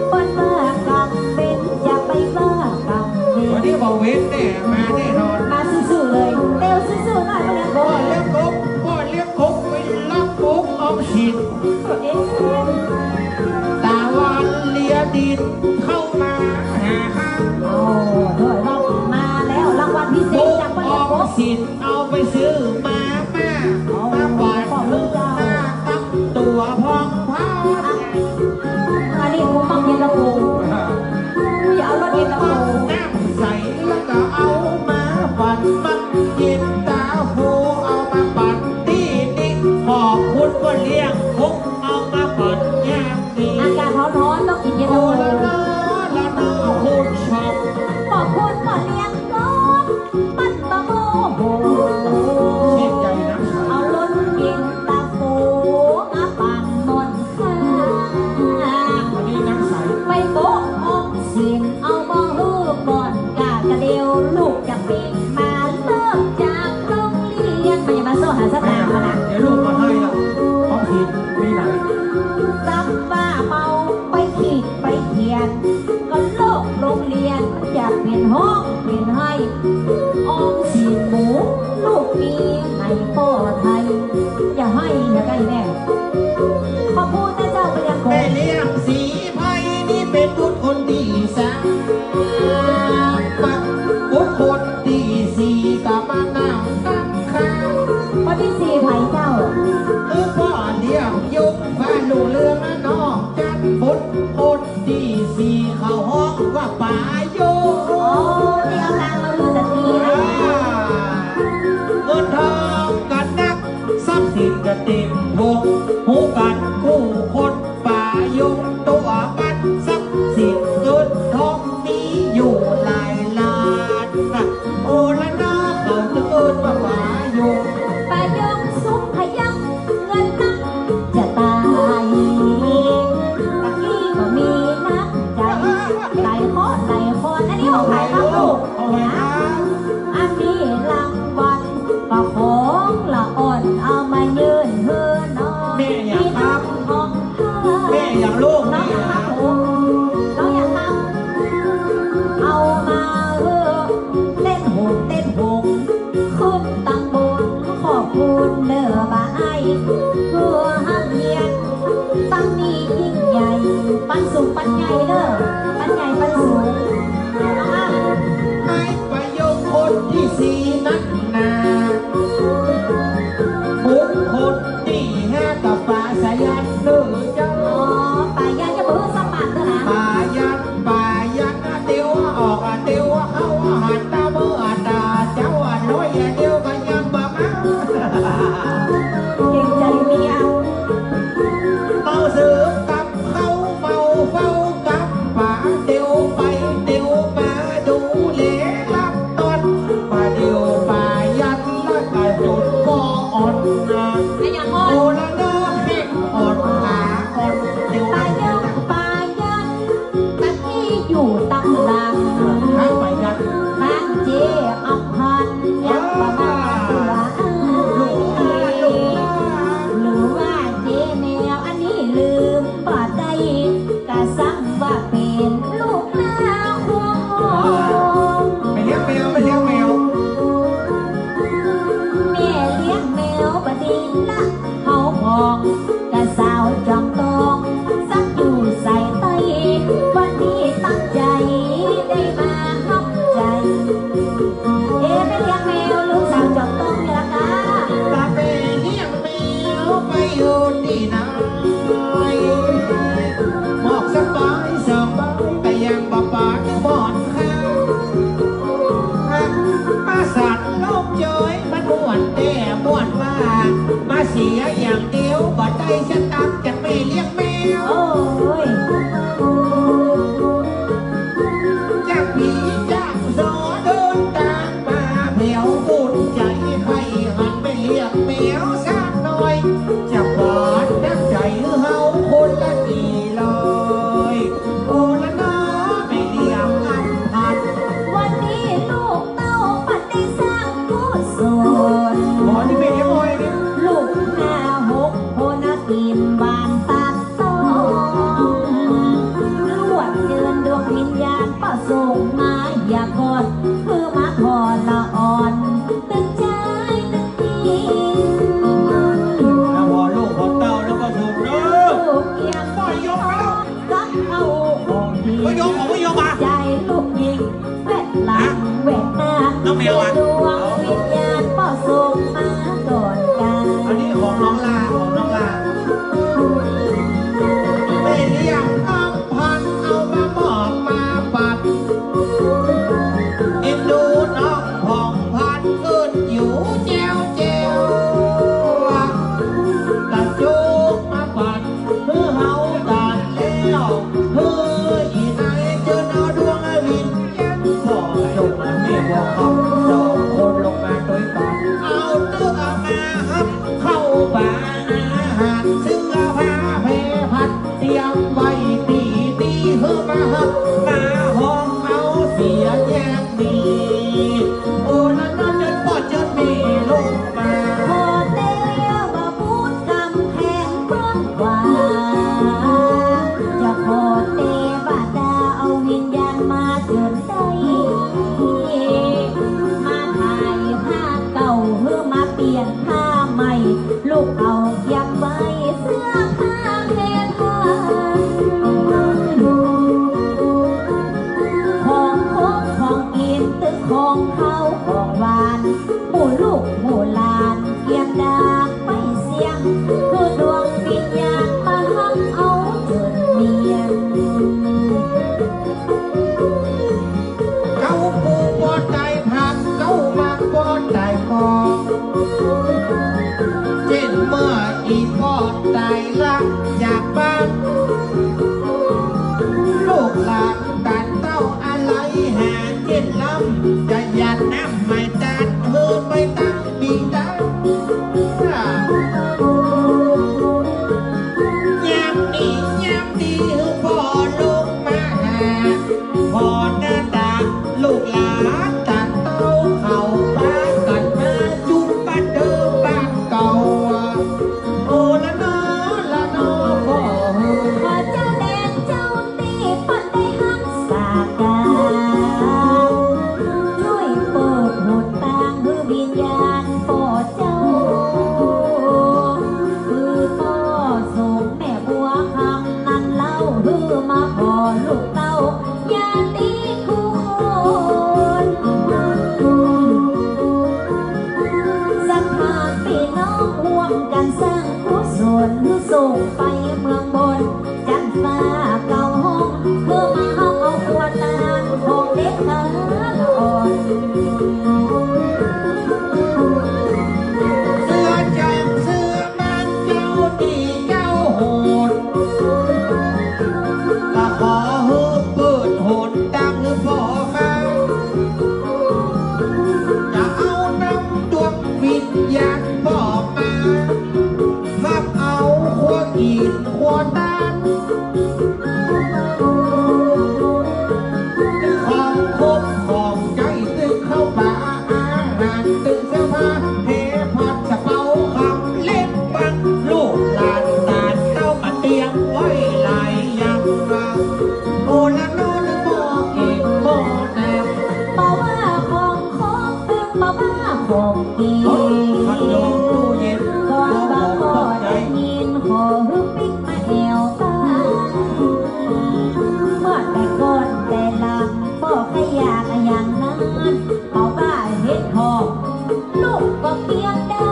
เปิ้นว่ากำเป๋น อย่าไปว่ากำเป๋น วันนี้บ่เว้นแน่ มาแน่นอน มาซื่อๆ เลย เตียวซื่อๆ หน้อย บ่เลี้ยงกบ บ่เลี้ยงกบ บ่เลี้ยงกบ ไปลักปลูกออมสิน เอ๊ะ ต๋าวันเลียดินเข้ามาหาข้า โอ้ ด้วยว่ามาแล้ว รางวัลพิเศษจากป้าเล็ก ออมสินเอาไปซื้อมาม่า เอา มาฝาก ขอบคุณเจ้า มากับตั๋วพ่องเผ่า อ่ะ อันนี้ผมมักเย็นตาโฟ อ่า อุ้ย เอารสเย็นตาโฟ น้ำใสแล้วก็เอามาปั่น มักเย็นตาโฟเอามาปั่นตี้นี่ ขอบคุณป้อเลี้ยงกบ เอามาปั่นยามนี้ อากาศฮ้อนๆ ต้องกินเย็นตาโฟ โอ้ละนอ ละนอ คุณชอบ ขอบคุณป้อเลี้ยงกบ ปั่นบ่โมโห เสียใจนะ เอารสเย็นตาโฟมาปั่นหม่อนข้า วันนี้น้ำใส ไปโปะออมสิน เอาบ่หื้อก่อน กะกะเดียวลูกจะปิ๊กมาเลิกจากโรงเรียน มันอย่ามาโซ่หาสตางค์มานะ เดี๋ยวลูกมาให้ละ ออมสินมีไหน ซ้ำว่าเมาไปขีดไปเขียน ก็เลิกโรงเรียน อย่าเป๋นฮ้องเป๋นไห้ ออมสินหมู ลูกมีไหนป้อไทย อย่าไห้อย่าไห้แม่ ขอบคุณนะเจ้า พญากร แม่เลี้ยงสีไพรนี่เป๋นบุตรคนตี้สาม บุตรคนตี้สี่ก็มานั่งตังข้าง คนตี้สี่ไผเจ้า คือป้อเลี้ยงยงฟ้าลุงเรืองนอกจันทร์ บุตรคนตี้สี่เขาฮ้องว่าป๋ายง โอ้ นี่เอาตางมาดูสักทีนะ อ่า เงินทองก็นัก ทรัพย์สินก็เต๋มโถง ฮู้กั๋นกู้คนป๋ายง ตั๋วมันทรัพย์สินเงินทองมีอยู่หลายล้านนะ โอ้ละนาเขาจึงเอิ้นว่าป๋ายง ป๋ายงสุขพยัก เงินนักจะต๋าย ตะกี้ก็มีนักใจ๋ หลายข้อหลายข้อ อันนี้ของใผครับลูก ของใผครับ อันนี้รางวัล ก็ของละอ่อนเอามายื่นหื้อน้อง แม่หยังครับ พี่น้องของข้า แม่หยังลูก น้องหยังครับผม อยู่ตังหลัง เออ ข้างไปครับ ข้างเจ๊อำพันธ์ยังบ่มา เออ หรือว่าเจ๊แมวอันนี้ลืมบ่ได้ กะสังว่าเป๋นลูกนาของ ไปเลี้ยงแมว ไปเลี้ยงแมว แม่เลี้ยงแมวบ่ดีละ เฮาบอกกะสาวจอมตอง สักอยู่ใสใต้ วันนี้ตั้งใจ๋ได้มาฮับใจ๋ เอ๊ะ แม่เลี้ยงแมวลูกสาวจอมตองนี่ละกา ตาแม่เลี้ยงแมวไปอยู่ตี้ไหน หมอกสบายสบาย แต่ยังบ่ปานบ่อนข้าง มาสั่นโลกจอย มันม่วนแต๊ม่วนว่า มาเสียอย่างเดียว บ่ได้สตางค์จากแม่เลี้ยงแมว โอ้ย จากผีจากสอเดินตางมา แมวบุญใจ๋ ใค่หันไปเลี้ยงแมวสักหน่อย จะปานน้ำใจ๋เฮาคนละกี่ร้อย โอละน้อ แม่เลี้ยงอำพันธ์ วันนี้ลูกเต้าปัดได้สร้างกุศล อ๋อ นี่แม่เลี้ยงอ้อยเนี่ย ลูกนาหกคนกิ๋นหวานตัดต้อง ลวดเจิญดวงวิญญาณป้อส่งมา อย่าก่อน คือมาขอละอ่อน ตึงใจ๋ตึงจริง แล้วพอลูกพอเต้าแล้วก็ส่งเด้อ ลูกเกียง ป้อยกไปแล้ว กับเอาของดี ป้อยก ของป้อยกมา ใจ๋ลูกยิง แวดหลังแวดหน้า น้องแมวอะ ดวงวิญญาณป้อส่งมาก่อนกา อันนี้ของน้องลา ของน้องลา แม่เลี้ยงอำพันธ์เอามามอบมาปัด เอ็นดูน้องผ่องพันธุ์ เอิ้นอยู่แจ้วแจ้ว ตะจุกมาปัด หื้อเฮาตัดแล้ว หื้ออีนายเจิญเอาดวงวิญญาณ พ่อจงมาแม่บอกเขา สองคนลงมาตวยกั๋น เอาเตื้อมาฮับ เข้าป่าอาหาร เสื้อผ้าแพร่พัด เตรียมไว้ตี้นี่ หื้อมาฮับ มาห้องเอาเสียแยงนี้ โอละน้อ เจิญป้อเจิญแม่ลงมา ขอเตวะบุญกำแพงเมืองขวาง จะขอเตวดาเอาวิญญาณมาเจิญได้ มาถ่ายผ้าเก่า หื้อมาเปลี่ยนผ้าใหม่ ลูกเอาเก็บไว้เสื้อผ้าแพร่พัน ของคบของกิ๋นตึงของคาวของหวาน หมู่ลูกหมู่หลานเกียมดากไปเสี้ยง หื้อดวงวิญญาณมาฮับเอาเจิญเมียน เก้าปูบ่ต๋ายผัก เก้าหมากบ่ต๋ายปอ เจ้นเมื่ออี่ป้อต๋ายละจากบ้าน ลูกหลานตันเต้าอาลัยหาเจ้นลำ จะหยาดน้ำไหมตาด หื้อไปตั้งปีตั้ง ยามนี้ยามดีหื้อป้อลงมาหา ผ่อหน้าต๋า ลูกหลานตันเต้าเขาปากั๋นมาจุมบ้านเดิมบ้านเก่า โอละน้อละน้อป้อเฮอ ขอเจ้าแดนเจ้าตี้เปิ้นได้ฮักษาก๋าน จ้วยเปิดหนตางหื้อวิญญาณป้อเจ้า หื้อป้อส่งแม่บัวคำนั้นเล่า หื้อมาผ่อลูกเต้า ญาติกู้คน ศรัทธาปี้น้องฮ่วมกั๋นสร้างกุศล ส่งไปเมืองบน จันฟ้าเก้าห้อง หื้อมาฮับเอาครัวตางของเด็กขาอ่อน เสื้อจอกเสื้อ บ้านเจ้าตี้เจ้าโหด ก็ขอหื้อเปิดหนตางหื้อป้อมา จะเอานำดวงวิญญาณป้อมา ฮับเอาครัวกิ๋นครัวตาง ของกิ๋น พัดลม ตู้เย็น ก่อนว่าป้อได้ยิน ขอหื้อปิ๊กมาแอ่วบ้าน เมื่อแต่ก่อนแต่หลัง ป้อใค่อยากอะหยังนั้น เป๋าบ้าเห็ดหอม ลูกก็เปียกได้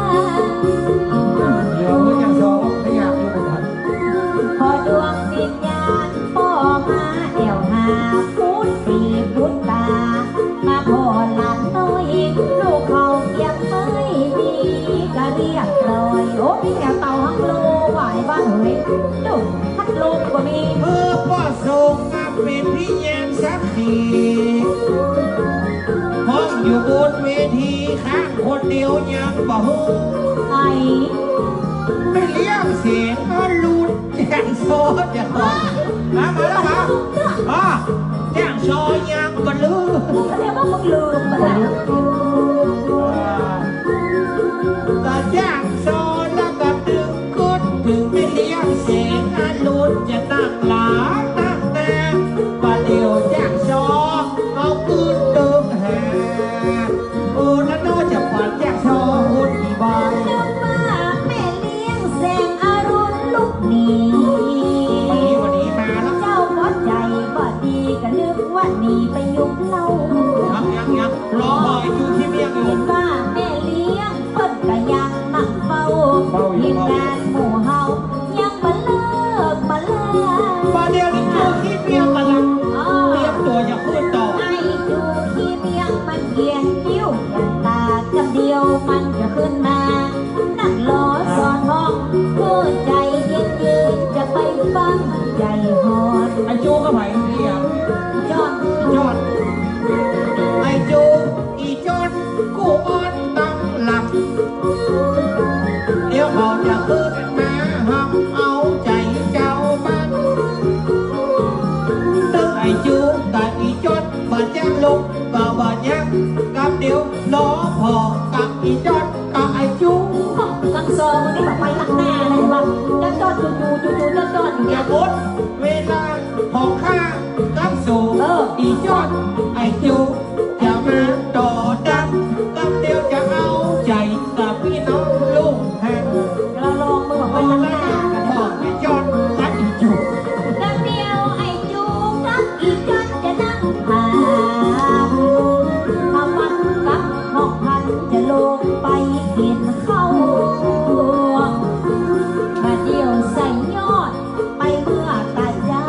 เดี๋ยวเมื่ออย่างสองใค่อยอยากอยู่ก่อน พอดวงวิญญาณป้อมาแอ่วหา ปูดปีปูดตา มาผ่อหลานน้อย ลูกเขาเกียมไม่มีกะเรียบร้อย โอ้ มีแอ่วเต่าฮังโล หวายบ้านเหย ดู พัดลมก็มี เออ ป้อส่งมาเป๋นพิญาณสักขี ห้องอยู่บนเวทีข้างคนเดียวยังบ่ฮู้ ไอ้ แม่เลี้ยงแสงอรุณ แจ้งซอจะก่อนนะ มาแล้วครับ อ๋อ แจ้งซอยังบ่ลืม แสดงว่ามึงลืมไปแล้ว ก็แจ้งซอแล้วก็นึกกึ๊ดเถิงแม่เลี้ยงแสงอรุณจะนั่งหลาตั้งแต่ บ่าเดี่ยวแจ้งซอ เอากึ๊ดเถิงแห่ โอ้ นั่นน่าจะฝันแจ้งซอ โอ้ ดีบาย นึกว่าแม่เลี้ยงแสงอรุณลุกหนี วันนี้ วันนี้มาแล้ว เจ้าก็ใจ๋บ่ดี ก็นึกว่าหนีไปยุบเหล้า ยัง ยัง ยัง รอไอ้จูขี้เมี้ยงอยู่ เห็นว่าแม่เลี้ยงเปิ้นก็ยังนั่งเฝ้า เฝ้าอยู่ ทีมงานหมู่เฮา ยังบ่เลิกบ่ลา บ่าเดี่ยวนี้จูขี้เมี้ยงก่อนละ อ๋อ เตรียมตั๋วจะขึ้นต่อ ไอ้จูขี้เมี้ยงมันเขียนคิ้วเขียนตา กำเดียวมันจะขึ้นมา นั่งรอสอนห้อง หัวใจ๋เย็นๆ จะไปฟังใจ๋ฮ้อน ไอ้จูก็ไหวเดียว จอด จอด ไอ้จู อีจอด กูอ่อนตังหลัง เดี๋ยวเขาจะขึ้นมาห้องเอาใจ๋เจ้าบ้าน ตึงไอ้จูกับอีจอดบ่ายังลงก็บ่ายัง กับเดี๋ยวรอผ่อกับอีจอดกับไอ้จู ตังสองนี่แบบไปตังหน้าเลยว่า จอดจอดจูจู จูจูจอดจอดอยู่ เดี๋ เนี่ย ยวหมดเวลาของข้ากับสู เออ อีจอดไอ้จู จะมาต่อดัน กับเดี๋ยวจะเอาใจ๋กับปี้น้องลุงแฮง เดี๋ยวเราลองมึงออกไปข้างหน้ากันดีกว่า ไอ้จอดกับอีจู แล้วเดี๋ยวไอ้จูกับอีจอดจะนั่งถาม มาฟังกับหอกพันจะลงไปกิ๋นข้าว มาเดี่ยวใส่ยอด ไปเมื่อตาเจ้า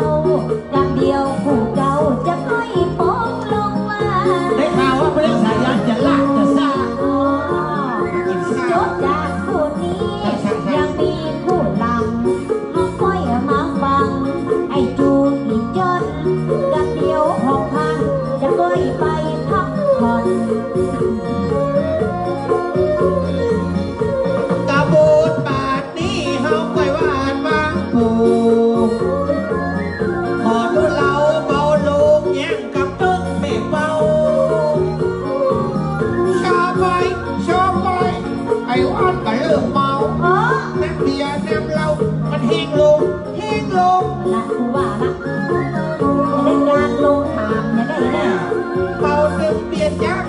กำเดียวผู้เจ้าจะค่อยปองลงว่า ได้ข่าวว่าพระสายันจะลากจะซ่า อ๋อ กิ๋นซ่า จบจากผู้นี้ ใช่ ใช่ ใช่ ยังมีผู้หลัง เฮาค่อยมาฟัง ไอ้จูอีจอด กำเดียวหอกพันจะค่อยไปพักผ่อน กะบุญบาด นี้เฮาไปวาดวางผูก ขอดูเหล้าเบาลงแย่งกับตึกแม่เป้า ชอไป ชอไป ไอ้อ้อนก็เริ่มเมา เออ น้ำเบียร์น้ำเหล้ามันแฮงลง แฮงลง ละ กูว่าละ เล่นงานลงถามเนี่ยได้แน่ เมาตึงเบียร์จัก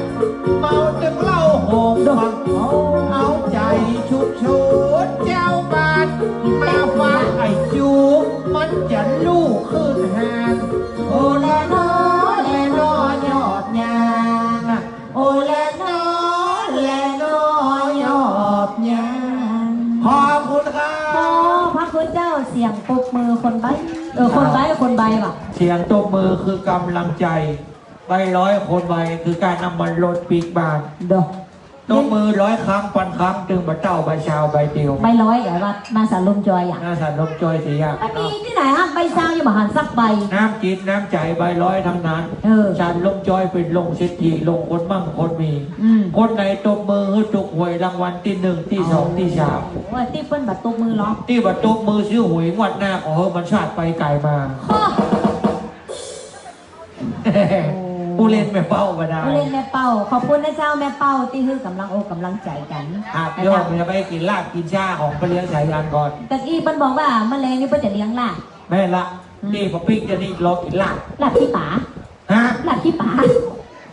เมาตึงเหล้าหงส์ เอาใจ๋ชุมชนเจ้าบ้าน มาฟังไอ้จู มันจะลู่ขึ้นหาน โอละนอ แลนอยอบยาน โอละนอ แลนอยอบยาน ขอบคุณครับ ขอบพระคุณเจ้า เสียงปรบมือคนใบ้ เออ คนใบ้ คนใบ้ว่ะ เสียงตบมือคือกำลังใจ๋ ใบ้ร้อยคนใบ้คือก้าน้ำมันรถปิ๊กบ้าน เด้อ ตบมือร้อยครั้งพันครั้ง ตึงบ่าเต้าใบ้ซาวใบ้เดียว ใบ้ร้อย เดี๋ยวว่าหน้าศาลลมจอยอ่ะ หน้าศาลลมจอยเสีย มันมีตี้ไหนฮะ ใบ้ซาวยังบ่หันสักใบ้ น้ำจิตน้ำใจ๋ใบ้ร้อยทั้งนั้น เออ ศาลลมจอยเป๋นโฮงเศรษฐี โฮงคนมั่งคนมี อืม คนไหนตบมือหื้อถูกหวยรางวัลตี้หนึ่ง ตี้สอง ตี้สาม โอ้ย ตี้เปิ้นบ่ตบมือเหรอ ตี้บ่ตบมือซื้อหวยงวดหน้า ขอหื้อมันสาดไปไก๋มา โอ้ ผู้เล่นแม่เป้าบ่ได้ ผู้เล่นแม่เป้า ขอบคุณนะเจ้าแม่เป้าตี้หื้อกำลังอกกำลังใจ๋กั๋น ครับ นะครับ โยมจะไปกิ๋นลาบกิ๋นซ่าของป้อเลี้ยงสายันก่อน ตะกี้เปิ้นบอกว่าเมื่อแลงนี่เปิ้นจะเลี้ยงลาบ แม่นละ อืม นี่ป้อปิ๊กจะนี่รอกิ๋นลาบ ลาบขี้ป๋า ฮะ ลาบขี้ป๋า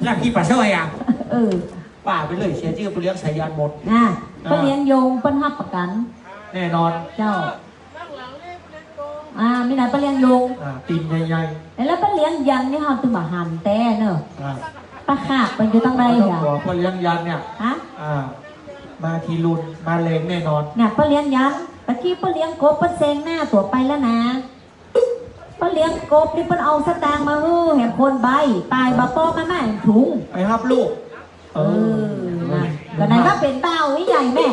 ลาบขี้ป๋าซอยอ่ะ เออ ป้าไปเลย เสียจื้อป้าเลี้ยงสายัณหมด อ่า อ่า ป้าเลี้ยงโยงเปิ้นฮับประกั๋น แน่นอน เจ้า อ่า มีหลายป้าเลี้ยงโยง อ่า ตี๋นใหญ่ๆ แล้วป้าเลี้ยงยันนี่เฮาตึงบ่หันแต๊เนอะ อ่า ป้าขาดไปอยู่ตังใด บ่ต้อง อ่ะ กั๋ว ป้าเลี้ยงยันเนี่ย ฮะ อ่า มาทีลุน มาแรงแน่นอน เนี่ย ป้าเลี้ยงยัน ตะกี้ป้าเลี้ยงกบเปิ้นแซงหน้าตั๋วไปแล้วนะ ป้าเลี้ยงกบนี่เปิ้นเอาสตางค์มาหื้อแหมคนใบ้ ปายบ่ป้อมาแหมถุง ไปฮับลูก เออ เออ นะ เออ ก็นั่นก็เป๋นบ่าวอี้ใหญ่แม่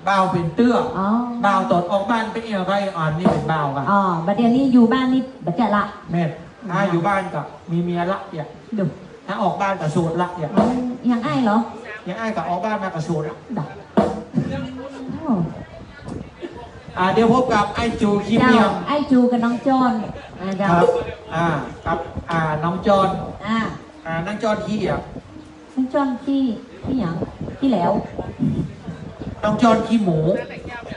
บ่าวเป๋นเตื้อ อ๋อ บ่าวต๋อนออกบ้านเป๋นอะไร่ อันนี้เป๋นบ่าวก่ะ อ๋อ บ่าเดี่ยวนี้อยู่บ้านนี่บ่ใจ้ละ แม่น ถ้าอยู่บ้านก็มีเมียละเนี่ย ดู ถ้าออกบ้านก็โสดละเนี่ย อืม อย่างอ้ายเหรอ อย่างอ้ายก็ออกบ้านมาก็โสดละ ดะ โอ้ อ่า เดี๋ยวพบกับไอ้จูขี้เมี้ยง เจ้า ไอ้จูกับน้องจอน อ่า เจ้า ครับ อ่า ครับ อ่า น้องจอน อ่า อ่า น้องจอนขี้อ่ะ น้องจอนขี้ ขี้หยัง ขี้แหลว น้องจอนขี้หมู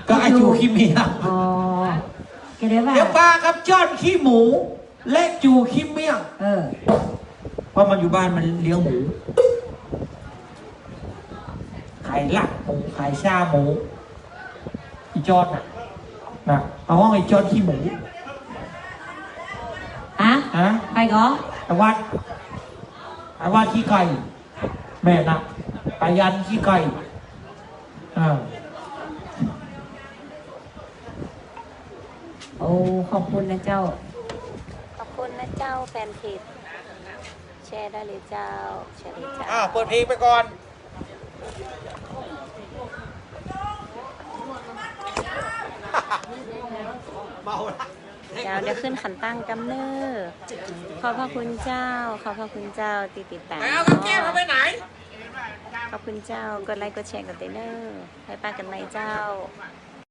ก็ไอ้จูขี้เมี้ยง อ๋อ ก็เดี๋ยวว่า เดี๋ยวปะกับจอนขี้หมู และจูขี้เมี้ยง เออ เพราะมันอยู่บ้านมันเลี้ยงหมู ขายลาบหมู ขายชาหมู อีจอนน่ะ น่ะ เอาห้องไอ้จอนขี้หมู ฮะ ฮะ ใผก่อ ไอ้วัด ไอ้วัดขี้ไก่ แม่น่ะ ตายันขี้ไก่ อ่า โอ้ ขอบคุณนะเจ้า ขอบคุณนะเจ้า แฟนเพจ แชร์ได้เลยเจ้า แชร์เลยเจ้า อ่า เปิดเพลงไปก่อน เมาละ เจ้า เดี๋ยวขึ้นขันตั้งกำเน้อ ขอบพระคุณเจ้า ขอบพระคุณเจ้าตี้ติดต๋าม ไปเอากับแก้มเขาไปไหน ขอบคุณเจ้า กดไลก์ กดแชร์กั๋นเต๊อะเน้อ ไว้ปะกั๋นใหม่เจ้า